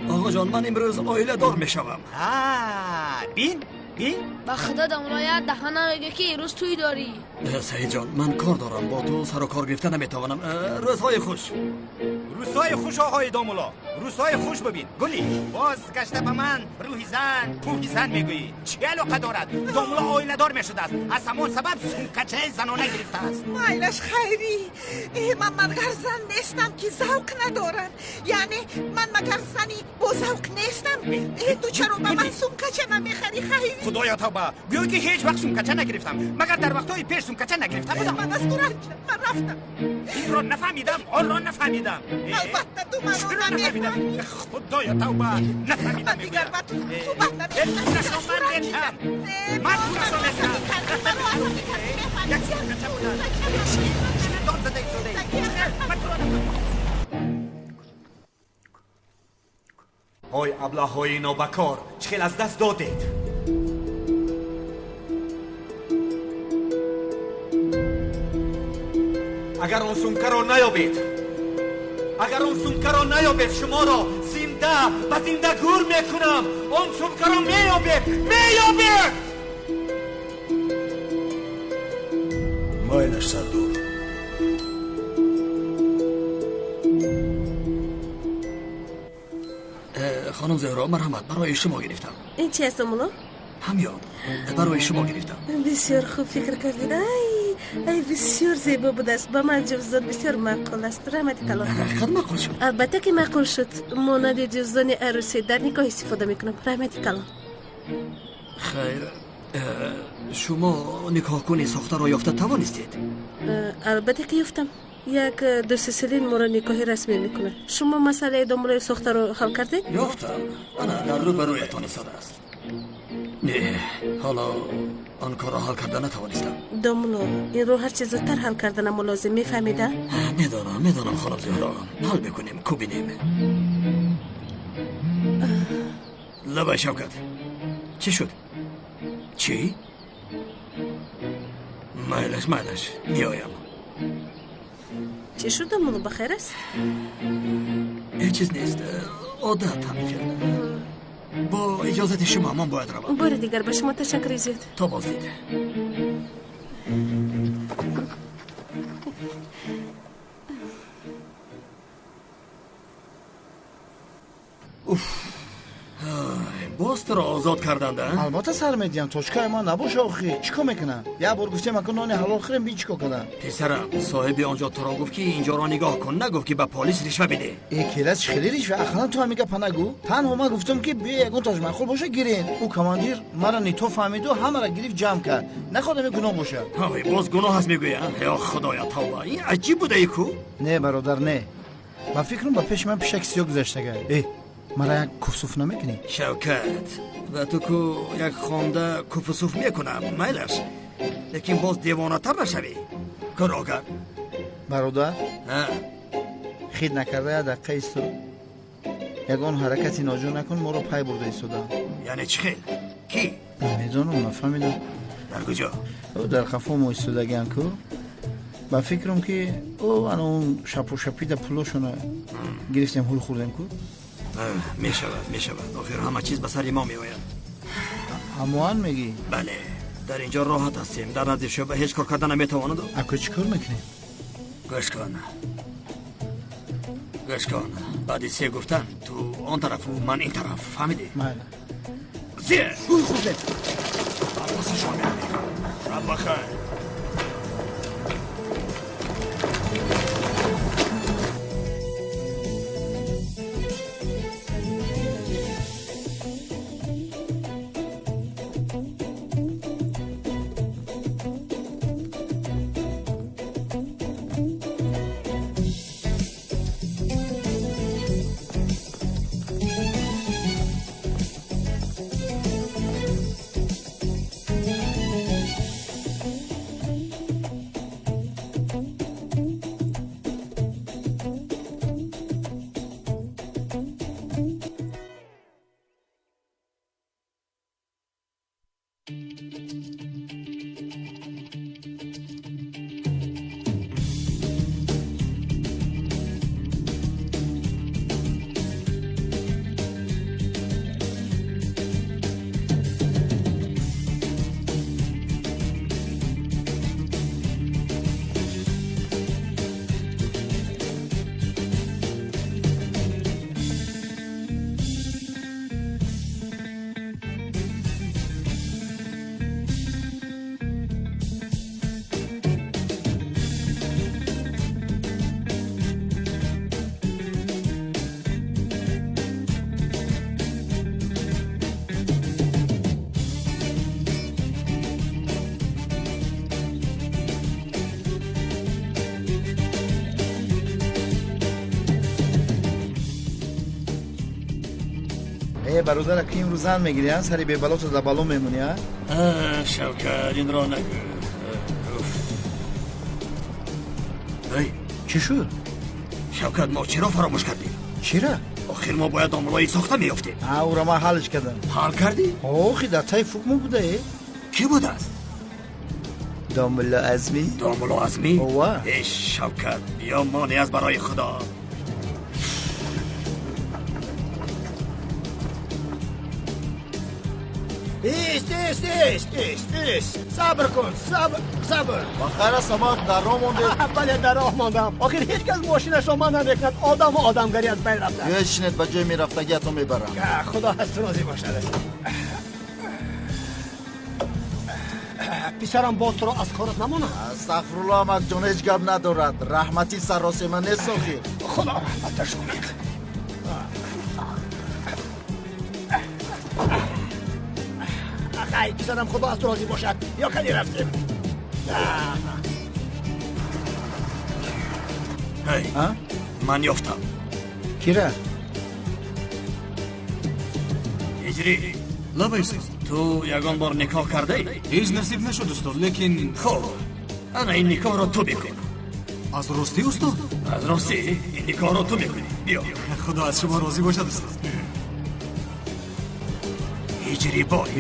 оғоҷон, ман имрӯз оиладор мешавам. Бин, бин. Ба худо домулло, як даҳа намегӯ, ки имрӯз тӯй дорӣ. Саидҷон, ман кор дорам, бо ту сару кор гирифта наметавонам. Рӯзҳои хуш. Рӯзҳои хуш, оғои домулло, рӯзҳои хуш. Бибин, Гулӣ, боз гашта ба ман рӯҳи зан, пӯҳи зан мегӯӣ. Чӣ алоқа дорад? Домулло оиладор мешудааст, аз ҳамон сабаб сумкачаи занона гирифтааст. Майлаш, Хайрӣ, ман магар зан нестам, ки завқ надорам? Яъне ман магар зани бо завқ нестам? Ту чаро ба ман сумкача намехарӣ, Хайрӣ? Худоё тавба, гӯё ки ҳеҷ вақт сумкача нагирифтам. Магар дар вақтҳои пеш сумкача нагирифта будам? Ман аз ту ранҷам, ман рафтам. Инро нафаҳмидам, онро нафаҳмидам. Албатта ту маро нафаҳмидам. Худоё тавба, нафаҳмидам. Ман дигар ба ту суҳбат намекунам. Пулашро ман медиҳам, ман пулашро медиҳам. Як сумкача буда. Чӣ дод зада истодаӣ? Ман туро нафаҳмидам. Ҳой аблаҳҳои нобакор, чӣ хел аз даст додед? Агар он сумкаро наёбед, агар он сумкаро наёбед, шуморо зинда ба зинда гур мекунам. Он сумкаро меёбед, меёбед! Майлаш, сардор. Хонум Зуҳро, марҳамат, барои шумо гирифтам. Ин чи аст, домулло? Ҳамён, барои шумо гирифтам. Бисёр хуб фикр кардед. Ай, ай, бисёр зебо будааст. Ба ман ҷуздон бисёр маъқул аст. Раҳмати калон. Ҳақиқат маъқул шуд? Албатта ки маъқул шуд. Монанди ҷуздони арӯсӣ дар никоҳ истифода мекунам. Раҳмати калон. Хайр, шумо никоҳкуни сохтаро ёфта тавонистед? Албатта ки ёфтам. Як дӯсти селин моро никоҳи расмӣ мекунад. Шумо масъалаи домуллои сохтаро ҳал кардед? Ёфтам. Ана дар рӯ ба рӯятон истодааст. Не, ҳоло он корро ҳал карда натавонистам. Домулло, инро ҳарчи зудтар ҳал карданамо лозим, мефаҳмида? Медонам, медонам, хонум Зуҳро. Ҳал мекунем, ку бинем. Лабай, Шавкат, чӣ шуд? Чӣ? Майлаш, майлаш, меоям. Чӣ шуд, домулло, ба хайр аст? Ҳеҷ чиз нест, одат ҳамин хел. Бо иҷозати шумо ман бояд равам. Бори дигар ба шумо ташаккури зиёд. То боздид. Уф, боз туро озод карданд, а? Албатта сар медиҳам, точкаи ман набоша охи. Чӣ кор мекунам? Як бор гуфтем, ака нони ҳалол хӯрем, бин чӣ кор кардам. Писарам, соҳиби онҷо туро гуфт, ки инҷоро нигоҳ кун, нагуфт, ки ба полис ришва бидеҳ. Э, келас, чӣ хеле ришва? Ақаллан ту ҳамин гапа нагӯ. Танҳо ман гуфтам, ки биё ягон тош маъқул боша гирен. Ӯ командир маро нито фаҳмиду ҳамаро гирифт ҷамъ кард. Нахоҳад ами гуноҳ бошад. Ҳой, боз гуноҳ аст мегӯянд. Ё худоя тавба, ин аҷиб будаи ку? Не, бародар, не. Ба фикрам ба пеши ман пишаки сиёҳ гузаштага. Э, мара як куфсуф намекунӣ? Шавкат, ба ту ку як хонда куфусуф мекунам, майлаш. Лекин боз девонатар нашавӣ. Кун огар. Бародар, хид накарда як дақиқа исто. Ягон ҳаракати ноҷо накун, моро пай бурда истодаам. Яъне чӣ хел? Кӣ? Намедонам, нафаҳмидам. Дар куҷо? Дар қафо мо истодагиам ку. Ба фикрам ки ана он шапошапида пулошона гирифтем, ҳул хӯрдем ку. Мешавад, мешавад. Охир ҳама чиз ба сари мо меояд. Ҳамоан мегӣ? Бале, дар инҷо роҳат ҳастем. Дар назди шӯъба ҳеҷ кор карда наметавонад. Ако чӣ кор мекунем? Гӯш кун, гӯш кун. Баъди се гуфтан ту он тарафу ман ин тараф, фаҳмидӣ? Майла. Се! Ҳул хӯрдем. Пасашон меравем. Шаб бахайр. Бародар, ки имрӯз зан мегирӣ, сари бебалото дар бало мемонӣ, а? Шавкат, инро нагӯ. Эй, чӣ шуд? Шавкат, мо чиро фаромӯш кардем? Чира? Охир мо бояд домлои сохта меёфтем. Ӯро ман ҳалш кардам. Ҳал кардӣ? Охи, дар таи фук мо буда, э? Кӣ будааст? Домулло Азмӣ. Домулло Азмӣ? Ова. Э, Шавкат, биё монеъ аз барои Худо. Ист, ист, ист, ист, ист. Сабр кун, сабр, сабр. Бахайр аст, амак, дар роҳ мондед? Бале, дар роҳ мондам. Охир ҳеҷ кас мошинашро ман намекунад. Одаму одамгарӣ аз байн рафта. Биёед шинед, ба ҷои мерафтагиатон мебарам. Худо аз ту розӣ бошад. Писарам боз туро аз корат намонад? Астағфируллоҳ, амакҷон, ҳеҷ гап надорад. Раҳмати саросема нест охир. Худо раҳматаш кунад. Ай, писарам, худо аз ту розӣ бошад. Ё кади рафтем. Эй, ман ёфтам. Кира? Ҳиҷрӣ. Лабай, устод. Ту ягон бор никоҳ кардаӣ? Ҳеҷ насиб нашуд, устод, лекин хуб, ана ин никоҳро ту бикун. Аз ростӣ, устод? Аз ростӣ, ин никоҳро ту мекунӣ. Биё. Худо аз шумо розӣ бошад, устод. Ҳиҷрӣ бой.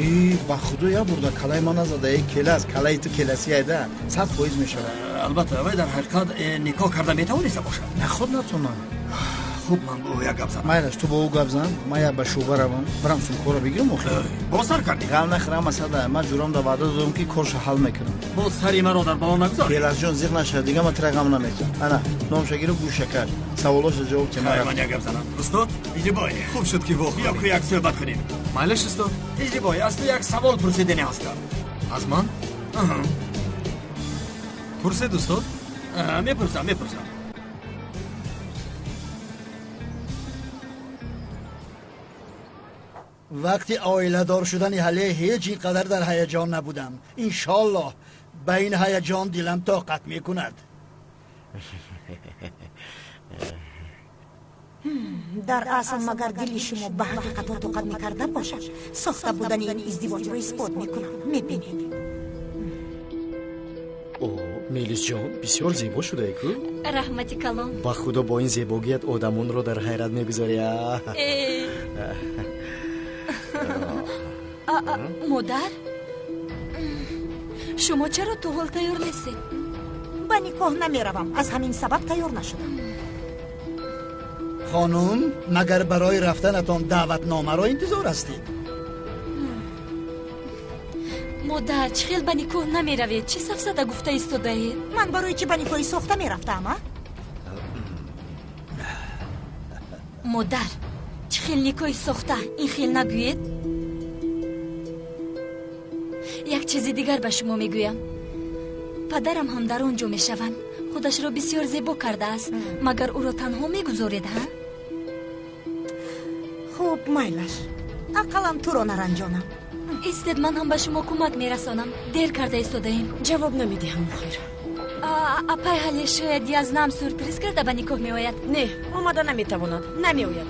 Ба худо як бурда калаи ман назада, э келас, калаи ту келаси айда, 100% мешавад. Албатта, вай дар ҳақиқат никоҳ карда метавониста бошад. Наход натонам. Хуб, ман бо ӯ як гап занам. Майлаш, ту бо ӯ гап зан, ман як ба шӯъба равам, барам сумкаро бигирам охир. Боз сар кардӣ? Ғам нахӯр, ҳама сада. Ман ҷурам да ваъда додам ки корша ҳал мекунам. Боз сари маро дар бало нагузор. Келасҷон, зиқ нашад, дига ман тура ғам наметиҳам. Ана, номша гиру гӯша каш. Саволоша ҷавоб те. Ман як гап занам. Устод, Ҳиҷрибой. Хуб шуд ки вохӯрдем. Биё ку як суҳбат кунем. Майлаш, устод. Ҳиҷрибой, аз ту як савол пурсидани ҳастам. Аз ман? Пурсед, устод. Мепурсам, мепурсам. Вақти оиладор шудани ҳале ҳеҷ ин қадар дар ҳаяҷон набудам. Иншоаллоҳ ба ин ҳаяҷон дилам тоқат мекунад. Дар асл магар дили шумо ба ҳақиқатҳо тоқат мекарда бошад, сохта будани ин издивоҷро исбот мекунам. Мебинед. О, Мелисҷон, бисёр зебо шудае ку? Раҳмати калон. Ба худо, бо ин зебогият одамонро дар ҳайрат мегузорӣ. Модар, шумо чаро то ҳол тайёр нестед? Ба никоҳ намеравам, аз ҳамин сабаб тайёр нашудам. Хонум, магар барои рафтанатон даъватномаро интизор ҳастед? Модар, чӣ хел ба никоҳ намеравед? Чӣ сафсата гуфта истодаед? Ман барои чӣ ба никоҳи сохта мерафтаам, а? Модар, чӣ хел никоҳи сохта? Ин хел нагӯед. Як чизи дигар ба шумо мегӯям. Падарам ҳам дар он ҷо мешаванд. Худашро бисёр зебо кардааст. Магар ӯро танҳо мегузоред, ҳа? Хуб, майлаш. Ақаллан туро наранҷонам. Истед, ман ҳам ба шумо кӯмак мерасонам. Дер карда истодаем. Ҷавоб намедиҳам, охир. Апай ҳале шояд язнам сюрприз карда ба никоҳ меояд. Не, омада наметавонад. Намеояд.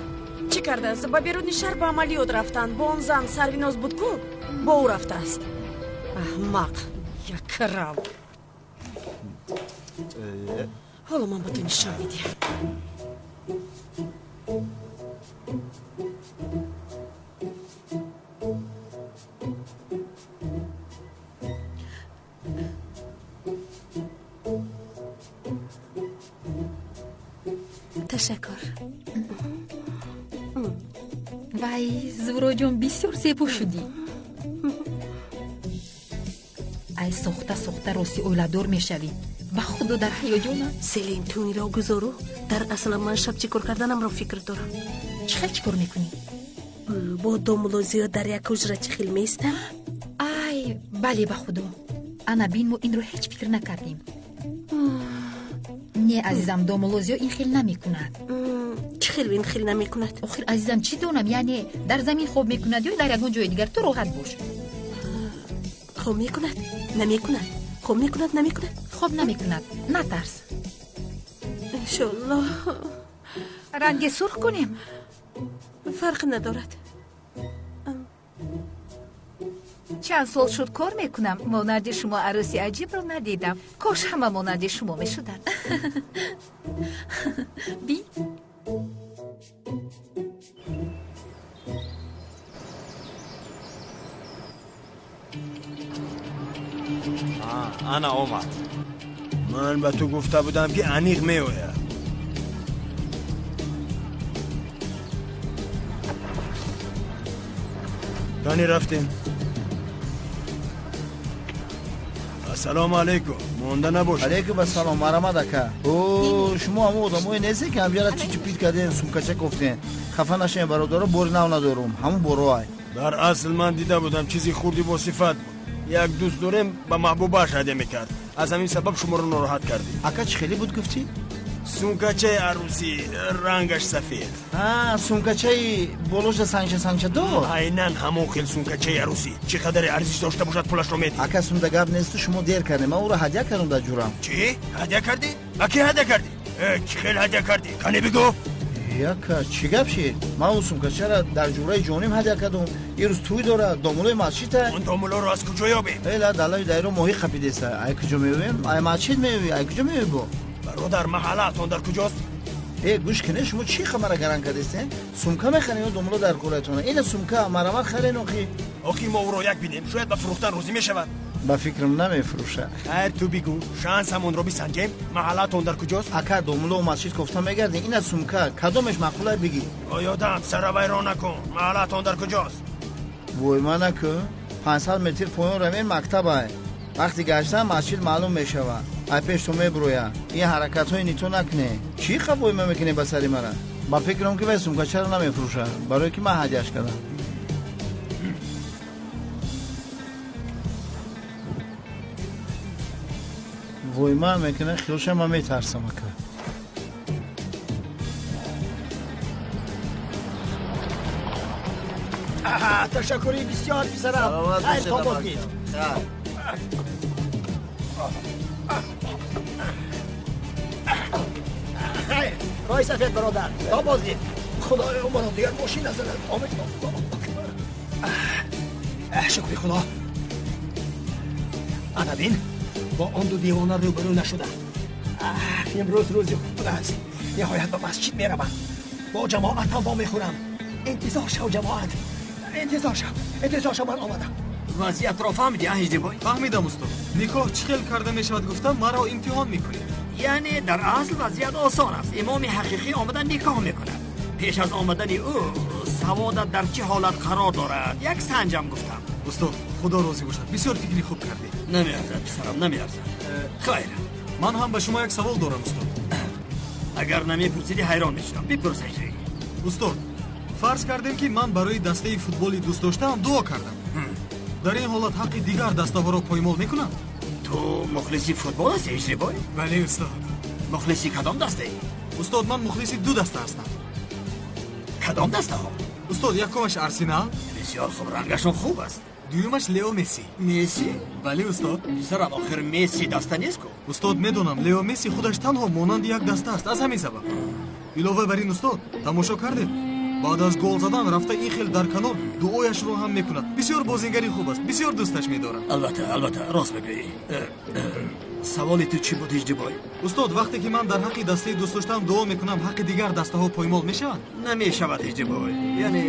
Чӣ кардааст? Ба беруни шаҳр ба амалиёт рафтанд. Бо он зан Сарвиноз буд ку? Бо ӯ рафтааст. Аҳмақ, якрав. Ҳоло ман ба ту нишон медиҳам. Ташаккур. Вай, Зуҳроҷон, бисёр зебо шудӣ. Ай, сохта сохта рости оиладор мешавӣ. Ба худо дар ҳаяҷонам. Селин, ту инро гузору. Дар асл ман шаб чӣ кор карданамро фикр дорам. Чӣ хел чӣ кор мекунӣ? Бо домуло зиёд дар як ҳуҷра чӣ хел меистам? Ай, бале, ба худо. Ана бин, мо инро ҳеҷ фикр накардем. Не, азизам, домуло зиёд ин хел намекунад. Чӣ хел ин хел намекунад? Охир, азизам, чӣ донам, яъне дар замин хоб мекунад ё дар ягон ҷои дигар. Ту роҳат бош. Хоб мекунад, намекунад. Хоб мекунад, намекунад. Хоб намекунад, натарс. Иншоаллоҳ. Ранги сурх кунем? Фарқ надорад. Чанд сол шуд кор мекунам, монанди шумо арӯси аҷибро надидам. Кош ҳама монанди шумо мешуданд. Би. Ана омад. Ман ба ту гуфта будам, ки аниқ меояд. Кани рафтем. Ассалому алайкум. Монда набошед. Алайкум ассалом, марамад ака. О, шумо ҳамон одамое нестед, ки ҳамҷара чичи пит кардем, сумкача кофтем. Хафа нашавем, бародаро, бори нав надорум. Ҳамон бороай. Дар асл ман дида будам, чизи хурди бо сифат буд. Як дӯст дорем, ба маҳбубааш ҳадя мекард. Аз ҳамин сабаб шуморо нороҳат кардем. Ака, чӣ хеле буд гуфтӣ? Сумкачаи арӯсӣ, рангаш сафед. А, сумкачаи болоша сангча сангча дор? Айнан ҳамон хел сумкачаи арӯсӣ. Чӣ қадаре арзиш дошта бошад, пулашро медиҳӣ. Ака, сумда гап несту, шумо дер кардем. Ман ӯро ҳадя кардам дар ҷурам. Чӣ? Ҳадя кардӣ? Ба кӣ ҳадя кардӣ? Чӣ хел ҳадя кардӣ? Кане бигӯ. Яка, чӣ гап шид? Ман ӯ сумкачаро дар ҷураи ҷоним ҳадя кардам. Ин рӯз тӯй дорад, домулои масҷида. Он домулоро аз куҷо ёбем? Эла, далави дайро моҳӣ қапидеста. Ай куҷо меёбем? Ай масҷид меёбӣ, ай куҷо меёбӣ бо? Бародар, маҳаллаатон дар куҷост? Э, гӯш кунед, шумо чӣ хамара гаран кардестен? Сумка мехарен ё домуло дар кораятона? Ина сумка, марамат харен охи. Охи, мо ӯро як бинем, шояд ба фурӯхтан розӣ мешавад. Ба фикрам намефурӯшад. Хайр, ту бигӯ, шансамонро бисанҷем. Маҳаллаатон дар куҷост? Ака, домуло масҷид кофта мегардем. Ина сумка, кадомеш маъқулай бигӣ. Оёдам, сара вайрон накун. Маҳаллаатон дар куҷост? Вой, ма накун. 500 метр поён равем, мактабай. Вақти гаштан масҷид маълум мешавад. Ай пеш ту мебурояд. Ин ҳаракатҳои нито накунӣ. Чӣ хавойма мекунӣ ба сари мара? Ба фикрам, ки вай сумкачаро намефурӯшад, барое ки ман ҳадяш кардам. Войма мекунад, хиёлша ман метарсам, ака. Ташаккури бисёр, писарам. Хайр, то боздид. Хайр, роҳи сафед, бародар. То боздид. Худоё, маро дигар мошин назанад. Омин. Аллоҳу акбар. Шукри Худо. Ана бин, бо он ду девона рӯбарӯ нашудам. Имрӯз рӯзи худ аст. Ниҳоят ба масҷид меравам. Бо ҷамоат ҳам вомехӯрам. Интизор шав, ҷамоат. Интизор шав. Интизор шав, ман омадам. Вазъиятро фаҳмидӣ, Ҳиҷрибой? Фаҳмидам, устод. Никоҳ чӣ хел карда мешавад гуфтам, маро имтиҳон мекунед. Яъне дар асл вазъият осон аст. Имоми ҳақиқӣ омада никоҳ мекунад. Пеш аз омадани ӯ саводат дар чӣ ҳолат қарор дорад, як санҷам гуфтам. Устод, худо розӣ бошад, бисёр фикри хуб кардед. Намеарзад, писарам, намеарзад. Хайр. Ман ҳам ба шумо як савол дорам, устод. Агар намепурсидӣ ҳайрон мешудам. Бипурс, Ҳиҷрӣ. Устод, фарз кардем ки ман барои дастаи футболи дӯст доштаам дуо кардам. Дар ин ҳолат ҳаққи дигар дастаҳоро поймол мекунам? Ту мухлиси футбол ҳастӣ, Ҳиҷрибой? Бале, устод. Мухлиси кадом дастаӣ? Устод, ман мухлиси ду даста ҳастам. Кадом дастаҳо? Устод, якумаш Арсенал. Бисёр хуб, рангашон хуб аст. Дуюмаш Лео Месси. Месси? Бале, устод. Писарам, охир Месси даста нест ку? Устод, медонам, Лео Месси худаш танҳо монанди як даста аст, аз ҳамин сабаб. Илова бар ин, устод, тамошо кардед? Баъд аз гол задан рафта ин хел дар канор дуояшро ҳам мекунад. Бисёр бозингари хуб аст, бисёр дӯсташ медорам. Албатта, албатта, рост мегӯӣ. Саволи ту чӣ буд, Ҳиҷрибой? Устод, вақте ки ман дар ҳаққи дастаи дӯст доштаам дуо мекунам, ҳаққи дигар дастаҳо поймол мешаванд? Намешавад, Ҳиҷрибой. Яъне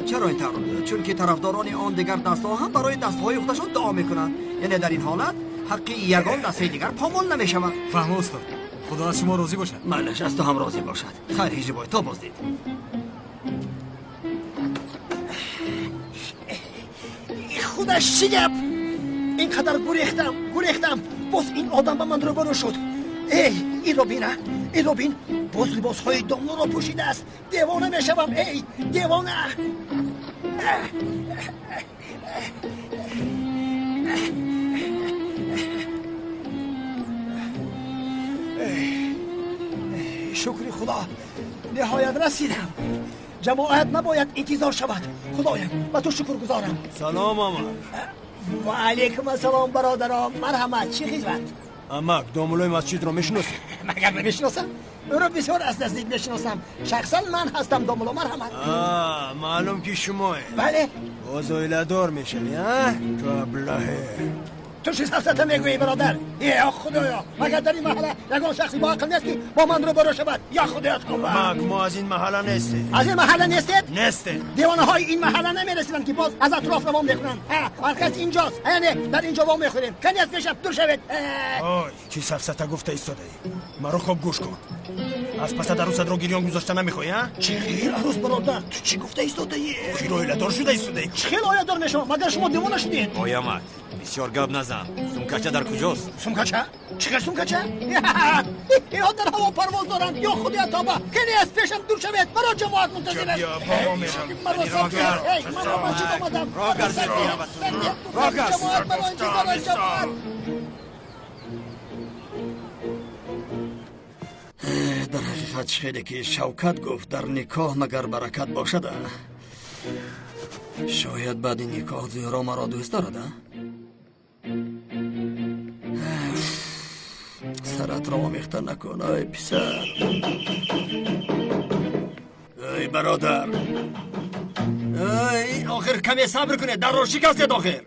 чаро ин тавр? Чунки тарафдорони он дигар дастаҳо ҳам барои дастаҳои худашон дуо мекунанд. Яъне дар ин ҳолат ҳаққи ягон дастаи дигар помол намешавад. Фаҳмо, устод. Худо аз шумо розӣ бошад. Майлаш, аз ту ҳам розӣ бошад. Хайр, Ҳиҷрибой, то боздид. Худаш чӣ гап? Ин қадар гурехтам, гурехтам, боз ин одам ба ман рӯбарӯ шуд. Эй, инро бин, инро бин, боз либосҳои домлоро пӯшидааст. Девона мешавам, эй, девона. Шукри Худо, ниҳоят расидам. Ҷамоат набояд интизор шавад. Худоям, ба ту шукргузорам. Салом, амак. Ва алайкум ассалом, бародарон. Марҳамат, чӣ хизмат? Амак, домулои масҷидро мешиносӣ? Магар намешиносам? Ӯро бисёр аз наздик мешиносам. Шахсан ман ҳастам, домуло. Марҳамат. Маълум ки шумое. Бале. Боз оиладор мешавӣ, а? Ту аблаҳе. Ту чӣ сафсата мегӯӣ, бародар? Э, Худоё, магар дар ин маҳалла ягон шахси боақл нест ки бо ман рӯбарӯ шавад? Ё Худоё, тавба! Амак, мо аз ин маҳалла нестем. Аз ин маҳалла нестед? Нестем. Девонаҳои ин маҳалла намерасиданд ки боз аз атроф равон мекунанд. Марказ инҷост, яъне дар инҷо во мехӯрем. Кани аз пешам дур шавед. Ой, чӣ сафсата гуфта истодаӣ? Маро хоб гӯш кун. Аз паса арӯсатро гирён гузошта намехоҳӣ, а? Чӣ хел арӯс, бародар? Ту чӣ гуфта истодаӣ? Охир оиладор шуда истодаӣ. Чӣ хел оиладор мешавам? Магар шумо девона шудед? Ой, амак, бисёр гап назан. Сумкача дар куҷост? Сумкача? Чӣ хел сумкача? Инҳо дар ҳаво парвоз доранд. Ё Худоя, тоба! Кани аз пешам дур шавед. Маро ҷамоат мунтазир аст. Маро сар диҳед. Ман ба масҷид омадам. Сар диҳед. Сар диҳед. Ҷамоат маро интизор аст. Ҷамоат. Дар ҳақиқат хеле ки Шавкат гуфт, дар никоҳ магар баракат бошад? Шояд баъди никоҳ Зуҳро маро дӯст дорад, а? Саратро омехта накун, ай писар. Эй бародар, эй, охир каме сабр кунед, дарро шикастед охир.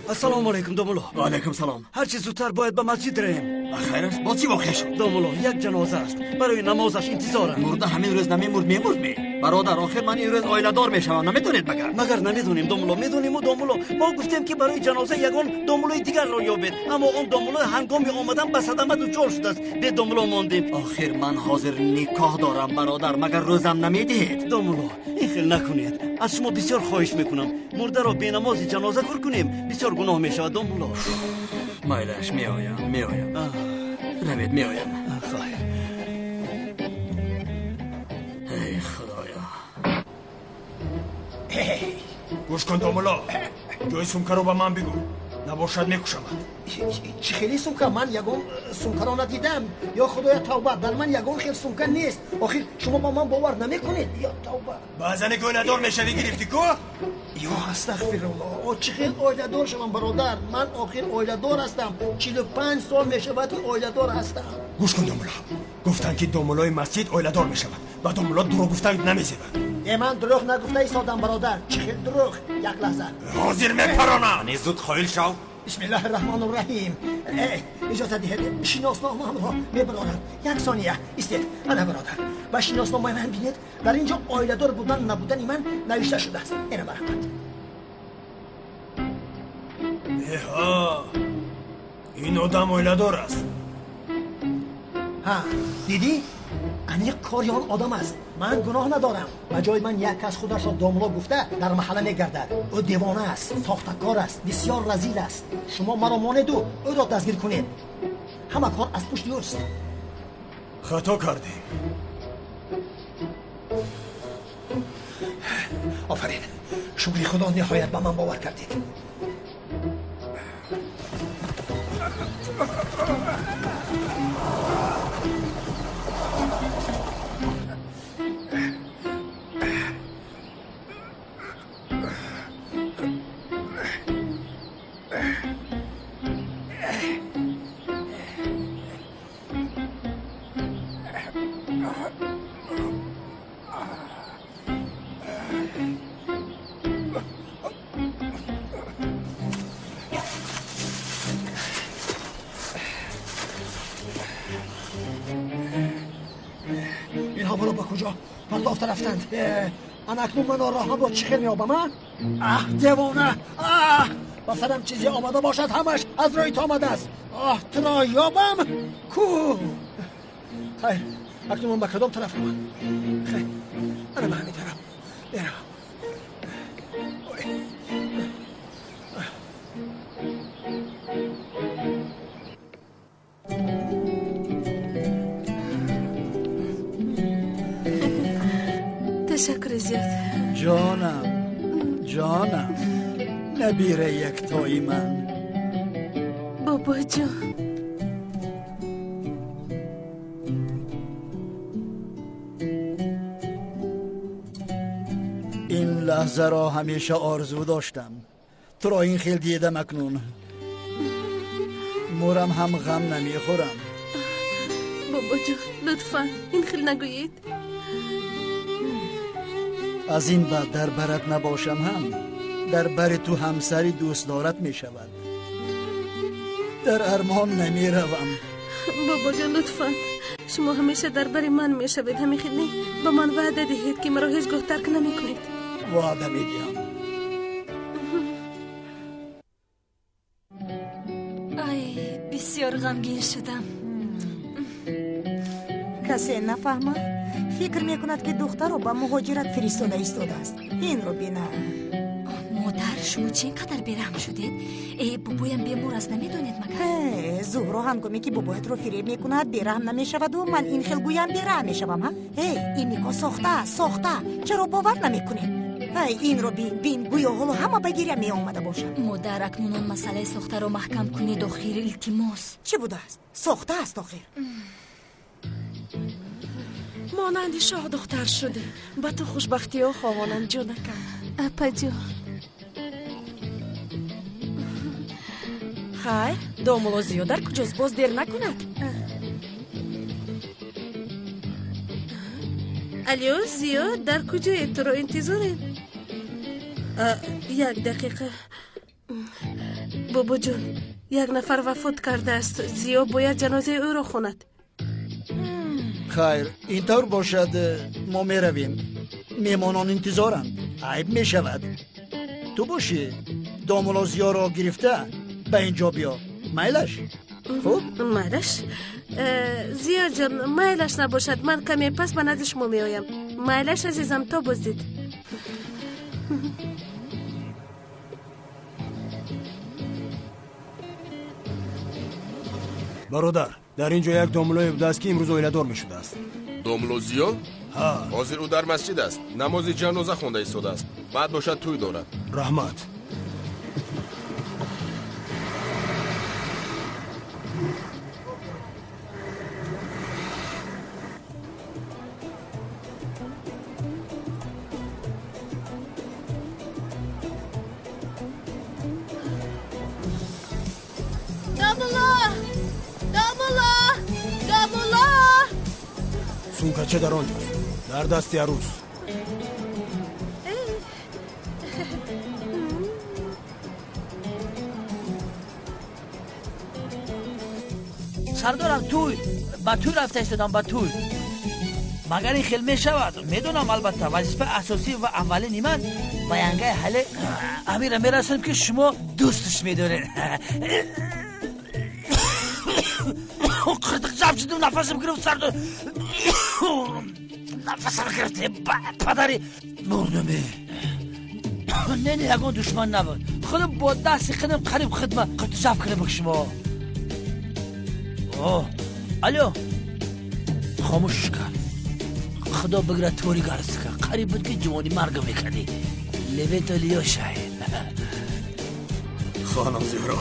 Ассалому алайкум, домулло. Ва алайкум салом. Ҳарчи зудтар бояд ба масҷид раем. Ба хайр аст? Боз чӣ воқеа шуд? Домулло, як ҷаноза аст. Барои намозаш интизорам. Мурда ҳамин рӯз намемурд, мемурд ме? Бародар, охир ман ин рӯз оиладор мешавам, намедонед магар? Магар намедонем, домулло, медонему домулло. Мо гуфтем ки барои ҷаноза ягон домуллои дигарро ёбед, аммо он домулло ҳангоми омадан ба садама дучор шудааст. Бе домулло мондем. Охир ман ҳозир никоҳ дорам, бародар, магар рӯзам намедиҳед? Домулло, ин хел накунед. Аз шумо бисёр хоҳиш мекунам. Мурдаро бенамози ҷаноза гур кунем, бисёр гуноҳ мешавад, домулло. Майлаш, меоям, меоям. Равед, меоям. Хайр. Эй Худоё. Гӯш кун, домулло, ҷои сумкаро ба ман бигӯ. Набошад мекушамад. Чӣ хели сумка? Ман ягон сумкаро надидам. Ё худоя, тавба, дар ман ягон хел сумка нест. Охир шумо ба ман бовар намекунед. Ё тавба. Ба зане ки оиладор мешавӣ гирифтӣ ку? Ё астағфируллоҳ. Чӣ хел оиладор шавам, бародар? Ман охир оиладор ҳастам. 45 сол мешавад ки оиладор ҳастам. Гӯш кун домулло. Гуфтанд ки домуллои масҷид оиладор мешавад. Ба домулло дурӯғ гуфтан намезебад. Ман дурӯғ нагуфта истодам, бародар. Чӣ хел дурӯғ? Як лаҳза. Ҳозир мепаронам. Не, зуд қоил шав. Бисмиллаҳи раҳмони раҳим. Иҷоза диҳед, шиносномаамро мебарорам. Як сония истед. Ана бародар, ба шиносномаи ман бинед. Дар ин ҷо оиладор будан набудани ман навишта шудааст. Ина марҳамат. Эҳа, ин одам оиладор аст. Ҳа, дидӣ? Аниқ кори он одам аст. Ман гуноҳ надорам. Ба ҷои ман як кас худашро домло гуфта дар маҳалла мегардад. Ӯ девона аст, сохтакор аст, бисёр разил аст. Шумо маро монеду ӯро дастгир кунед. Ҳама кор аз пушти ӯст. Хато кардем. Офарин. Шукри худо ниҳоят ба ман бовар кардед. Рафтанд. Ана акнун ман роҳамро чӣ хел меёбам? Аҳ, девона! Аҳ, ба сарам чизе омада бошад, ҳамаш аз рӯи ту омадааст. Оҳ, туро ёбам ку. Хайр, акнун ман ба кадом тараф равам? Хайр, ана ба ҳамин тараф меравам. Ташаккури зиёд. Ҷонам, ҷонам, набираи яктои ман. Бобоҷон. Ин лаҳзаро ҳамеша орзу доштам. Туро ин хел дидам акнун. Мурам ҳам ғам намехӯрам. Бобоҷон, лутфан ин хел нагӯед. Аз ин баъд дар барат набошам ҳам дар бари ту ҳамсари дӯстдорат мешавад. Дар армон намеравам. Бобоҷон, лутфан шумо ҳамеша дар бари ман мешавед. Ҳамин хел не? Ба ман ваъда диҳед ки маро ҳеҷ гоҳ тарк намекунед. Ваъда медиҳам. Ай, бисёр ғамгин шудам. Касе нафаҳмад, фикр мекунад ки духтаро ба муҳоҷират фиристода истодааст. Инро бина. Модар, шумо чӣ ин қадар бераҳм шудед? Э, бобоям бемор аст, намедонед магар? Э, Зуҳро ҳангоме ки бобоятро фиреб мекунад бераҳм намешаваду ман ин хел гӯям бераҳм мешавам. Ҳа, эй, ин никоҳ сохта аст, сохта. Чаро бовар намекунед? Ай, инро бин, бин, гӯё ҳоло ҳама ба гиря меомада бошад. Модар, акнун он масъалаи сохтаро маҳкам кунед охир, илтимос. Чӣ будааст? Сохта аст охир. Монанди шоҳдухтар шудӣ. Ба ту хушбахтиҳо хоҳонам, ҷонакам. Апаҷон. Хайр, домулло Зиё дар куҷост? Боз дер накунад. Алё, Зиё, дар куҷоед? Туро интизорем. Як дақиқа. Бобоҷон, як нафар вафот кардааст. Зиё бояд ҷанозаи ӯро хонад. Хайр, ин тавр бошад, мо меравем. Меҳмонон интизоранд. Айб мешавад. Ту бошӣ, домулло Зиёро гирифта ба ин ҷо биё. Майлаш? Хуб? Майлаш? Зиёҷон, майлаш набошад. Ман каме пас ба назди шумо меоям. Майлаш, азизам, то боздид. Бародар, дар ин ҷо як домуллое будааст ки имрӯз оиладор мешудааст. Домулло Зиё? Ҳа. Ҳозир ӯ дар масҷид аст. Намози ҷаноза хонда истодааст. Баъд бошад тӯй дорад. Раҳмат. Сумкача дар он ҷост, дар дасти арӯс. Сардорам, тӯй ба тӯй рафта истодам, ба тӯй. Магар ин хел мешавад? Медонам, албатта, вазифаи асосӣ ва аввалини ман ба янгаи ҳале амира мерасонем, ки шумо дӯстш медоред. Қиртиқ ҷаб шудум, нафасам гирифт, сардор, нафасам гирифт. Падари мурдуме. Не, не, ягон душман набуд, худам бо дасти худам қариб хидма қиртиқ ҷаб кардам ба шумо. Алло, хомӯшш кард. Худо бигирад тори гарска, қариб буд ки ҷавони маргам мекардӣ. Левето лиёшай. Хонум Зуҳро,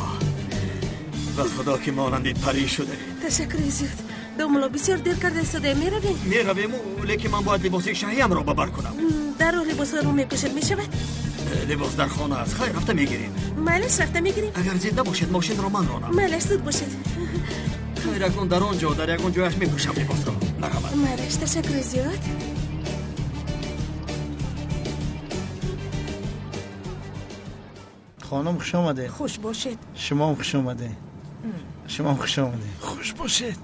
ба худо ки монанди парӣ шудаед. Ташаккури зиёд. Домулло, бисёр дер карда истодаем, меравем? Меравему, лекин ман бояд либоси шаҳиамро ба бар кунам. Дар роҳ либосҳоро мепӯшед, мешавад? Либос дар хона аст. Хайр, рафта мегирем. Майлаш, рафта мегирем. Агар зид набошед, мошинро ман ронам. Майлаш, зуд бошед. Хайр, акнун дар он ҷо, дар ягон ҷояш мепӯшам либосро. Марҳамат. Майлаш, ташаккури зиёд. Хонум, хуш омадед. Хуш бошед. Шумоам хуш омадед. Шумоам хуш омадед. Хуш бошед.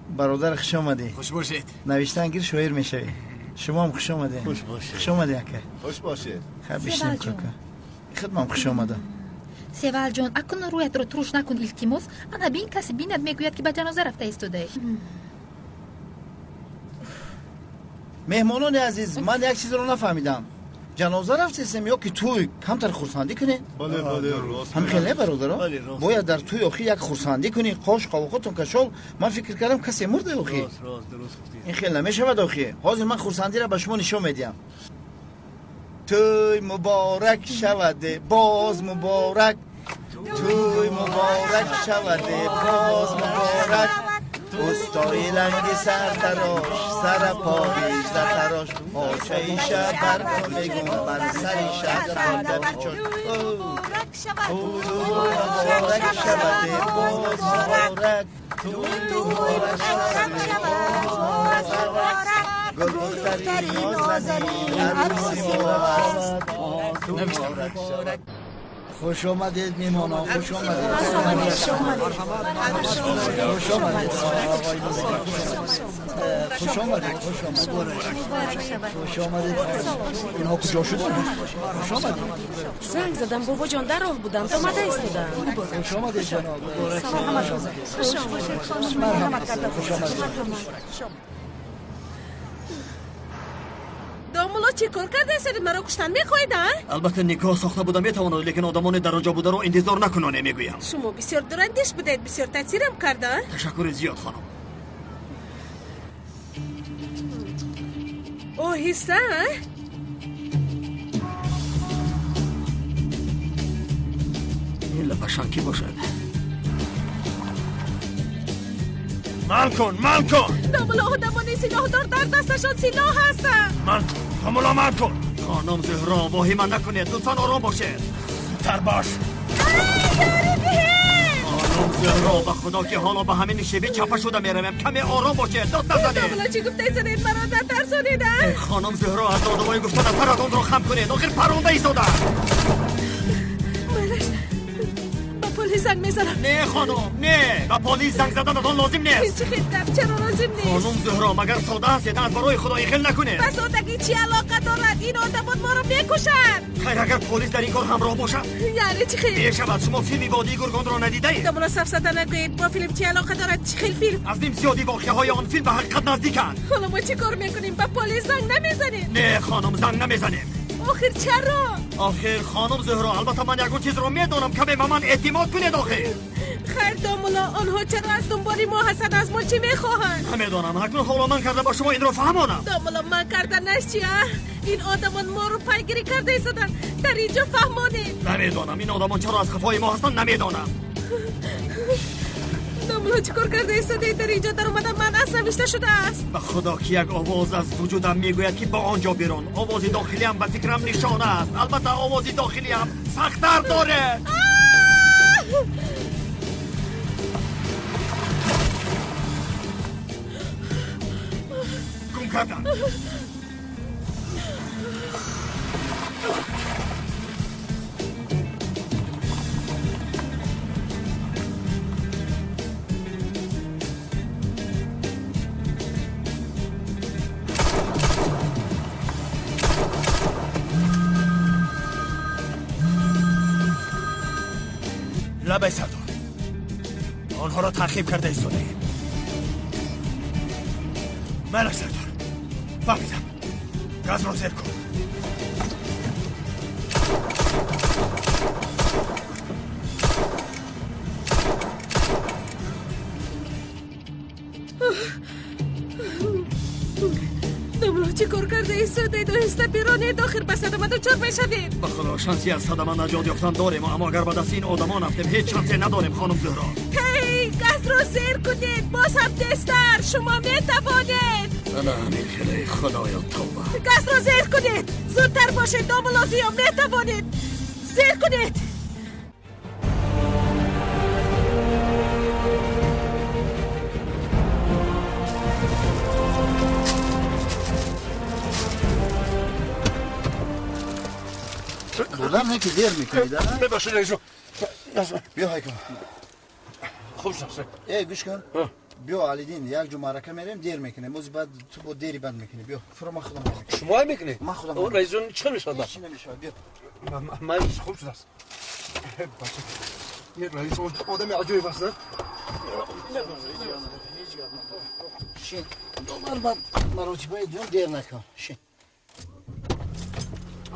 Бародар, хуш омадӣ. Хуш бошед. Навиштан гир, шоир мешавӣ. Шумоам хуш омадед. Хуш бошед. Хуш омадӣ, ака. Хуш бошед. Хай, бишинем, кака. Худмам хуш омадам. Севалҷон, акнун рӯятро туруш накун, илтимос. Ана бин, касе бинад, мегӯяд, ки ба ҷаноза рафта истодаӣ. Меҳмонони азиз, ман як чизро нафаҳмидам. Ҷаноза рафтесем ё ки тӯй? Камтар хурсандӣ кунед. Бале, бале, рост. Ҳам хеле, бародаро, бояд дар тӯй охи як хурсандӣ кунӣ. Қош қовоқотон кашол. Ман фикр кардам, касе мурда охи. Ин хел намешавад охи. Ҳозир ман хурсандиро ба шумо нишон медиҳам. Тӯй муборак шавад, боз муборак. Тӯй муборак шавад, боз муборак. Устои ланги сартарош, сарапо биждатарош, очаи шаб бар мегум, бар сари шаб бичош. Муборак шавад, боз муборак. Тӯй муборак шавад, боз муборак. Гулдухтари нозанин арӯси мост. Муборак шавад. Хуш омадед, меҳмонон, хуш омадед. Хуш омадед. Хуш омадед. Хуш омадед. Хуш омадед. Инҳо куҷо шуданд? Хуш омадед. Занг задам, бобоҷон, дар роҳ буданд, омада истоданд. Хуш омадед, ҷаноб. Хуш омадед. Хуш омадед. Домулло, чӣ кор кардаед? Маро куштан мехоҳед, а? Албатта, никоҳ сохта буда метавонад, лекин одамони дар он ҷо бударо интизор накуноне, мегӯям. Шумо бисёр дурандеш будаед, бисёр таъсирам карда. Ташаккури зиёд, хонум. Оҳиста, а? Ин лапашан кӣ бошад? Ман кун, ман кун. Домулло, одамони силоҳдор, дар дасташон силоҳ ҳастанд. Ман кун, домулло, ман кун. Хонум Зуҳро, воҳима накунед, лутфан ором бошед. Зудтар бош. Хонум Зуҳро, ба худо ки ҳоло ба ҳамин шеби чапа шуда меравем. Каме ором бошед, дод назанед. Домулло, чӣ гуфтаед? Маро натарсонед, а? Хонум Зуҳро, аз одамои гуфтана саратонро хам кунед, охир паронда истода. Малаш, ба полис занг мезанам. Не, хонум, не, ба полис занг заданатон лозим нест. Чӣ хел гап, чаро лозим нест? Хонум Зуҳро, магар сода ҳастед? Аз барои худо ин хел накунед. Ба содагӣ чӣ алоқа дорад? Ин одамон моро мекушанд. Хайр, агар полис дар ин кор ҳамроҳ бошад. Яъне чӣ хел? Мешавад. Шумо филми водии гургонро надидаед? Домулло, сафсата нагӯед. Бо филм чӣ алоқа дорад? Чӣ хел филм? Аз ним зиёди воқеаҳои он филм ба ҳақиқат наздиканд. Ҳоло мо чӣ кор мекунем? Ба полис занг намезанем? Не, хонум, занг намезанем. Охир чаро? Охир, хонум Зуҳро, албатта ман ягон чизро медонам. Каме ба ман эътимод кунед охир. Хайр, домулло, онҳо чаро аз дунболи мо ҳастанд? Аз мо чӣ мехоҳанд? Намедонам. Акнун ҳоло ман карда ба шумо инро фаҳмонам. Домулло, ман карда наш чи, а? Ин одамон моро пайгирӣ карда истоданд. Дар ин ҷо фаҳмонед. Намедонам, ин одамон чаро аз қафои мо ҳастанд, намедонам. Домулло, чӣ кор карда истодаед? Дар ин ҷо даромада ман аз навишта шудааст. Ба худо ки як овоз аз вуҷудам мегӯяд, ки ба он ҷо бирон. Овози дохилиам ба фикрам нишона аст. Албатта, овози дохилиам сахттар дорад. Гум гум карданд. Лабай сардор, онҳоро таъқиб карда истодаем. Мана сардор, фаҳмидам. Газро зер кун. Домло, чӣ кор карда истодаед? Оҳиста биронед, охир ба садама дучор мешавед. Ба худо, шанси аз садама наҷот ёфтан дорем, аммо агар ба дасти ин одамон афтем, ҳеҷ шансе надорем, хонум Зуҳро. Ҳей, газро зер кунед, боз ҳам тезтар, шумо метавонед. Ана ҳамин хеле, худоё, тавба. Газро зер кунед, зудтар бошед, домло Зиё, метавонед. Зер кунед. Бурдам не ки дер мекунӣ, да? Мебахшед, раисҷон. Биё, ҳайкон. Хуб шахс. Эй, гӯш кун. Биё, Алидин, як ҷо маърака мерем, дер мекунем. Ози баъд ту бо дери бад мекунӣ. Биё, фуро, ман худам мекунам. Шумо мекунӣ? Ман худам. Раисҷон, чӣ мешавад? Чӣ намешавад, биё. Ман хуб шудааст. Бача. Ин раис одами аҷоиб аст, на? Шин. Ман баъд маротибаи дуюм дер накун. Шин.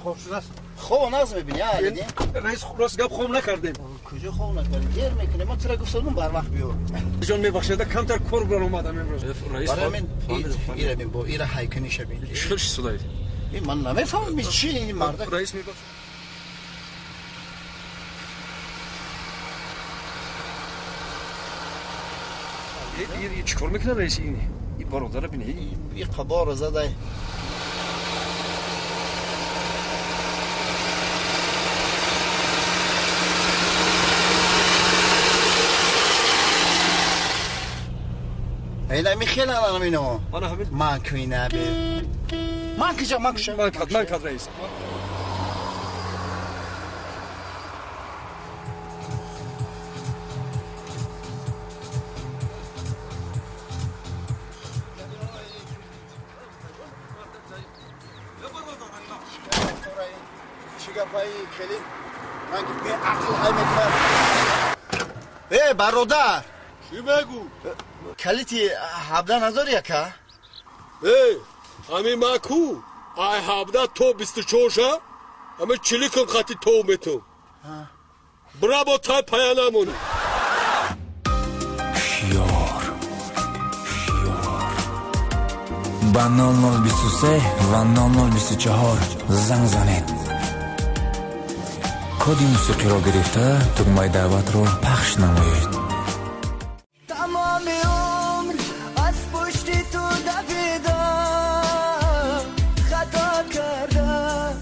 Хоб шудааст. Хоб нағз мебинӣ, Алидин? Раис, рост гап, хоб накардем. Куҷо хоб накардем? Дер мекунем. Ман тура гуфта будам, барвақт биё. Ҷон, мебахшед, камтар кор баромадам имрӯз. Барои ҳамин ира бин, бо ира ҳайканиша бин. Чӣ хел шудаед? Ман намефаҳмам, чи ин мардак. Раис, мебахшед. Чӣ кор мекунад раис ин? Ин бародара бин. Ин қаборо задай. Ина михела анам ино. Ман куина бе. Ман киҷа, ман куша. Ман кад, ман кад, раис. Чӣ гапаи хеле ман ки беақл ҳай мекунам. Э, бародар! Чӣ мегӯ? Калити 17 надори, яка? Э, ҳамин ма ку? Ай 17 то 24 ша? Ҳамин чиликум хати тов метум. Браво, тай пая намонӣ. Ҳушёр. Ба 0023 ва 0024 занг занед. Коди мусиқиро гирифта, тугмаи даъватро пахш намоед. Тамоми умр аз пушти ту давидам, хато кардам,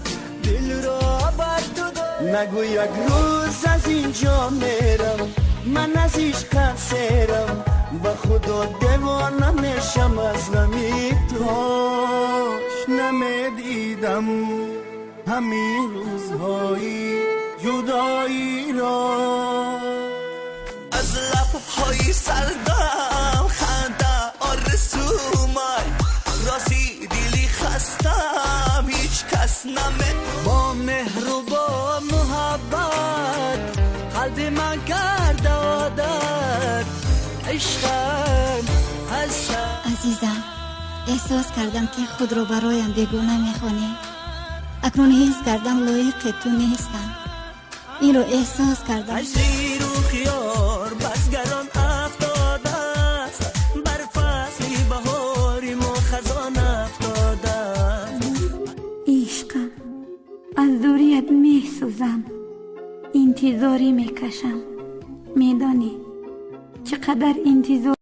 дилро бар ту додам. Нагӯ як рӯз аз инҷо мерам, ман аз ишқат серам, ба худо девона мешам аз ғами ту. Кош намедидам ҳамин рӯзҳои ҷудоиро. Аз лабҳои сардам ханда орзумай, рози дили хастам ҳеҷ кас намед. Бо меҳру бо муҳаббат қалби ман карда одат, ишқам аз Азизам, эҳсос кардам, ки худро бароям бегуна мехонӣ. Акнун ҳис кардам, лоиқи ту нестам. Инро эҳсос кардам. Зиру хиёр басгарон афтодааст, бар фасли баҳори мо хазон афтодааст. Ишқам, аз дурият месӯзам, интизорӣ мекашам. Медонӣ чӣ қадар интизор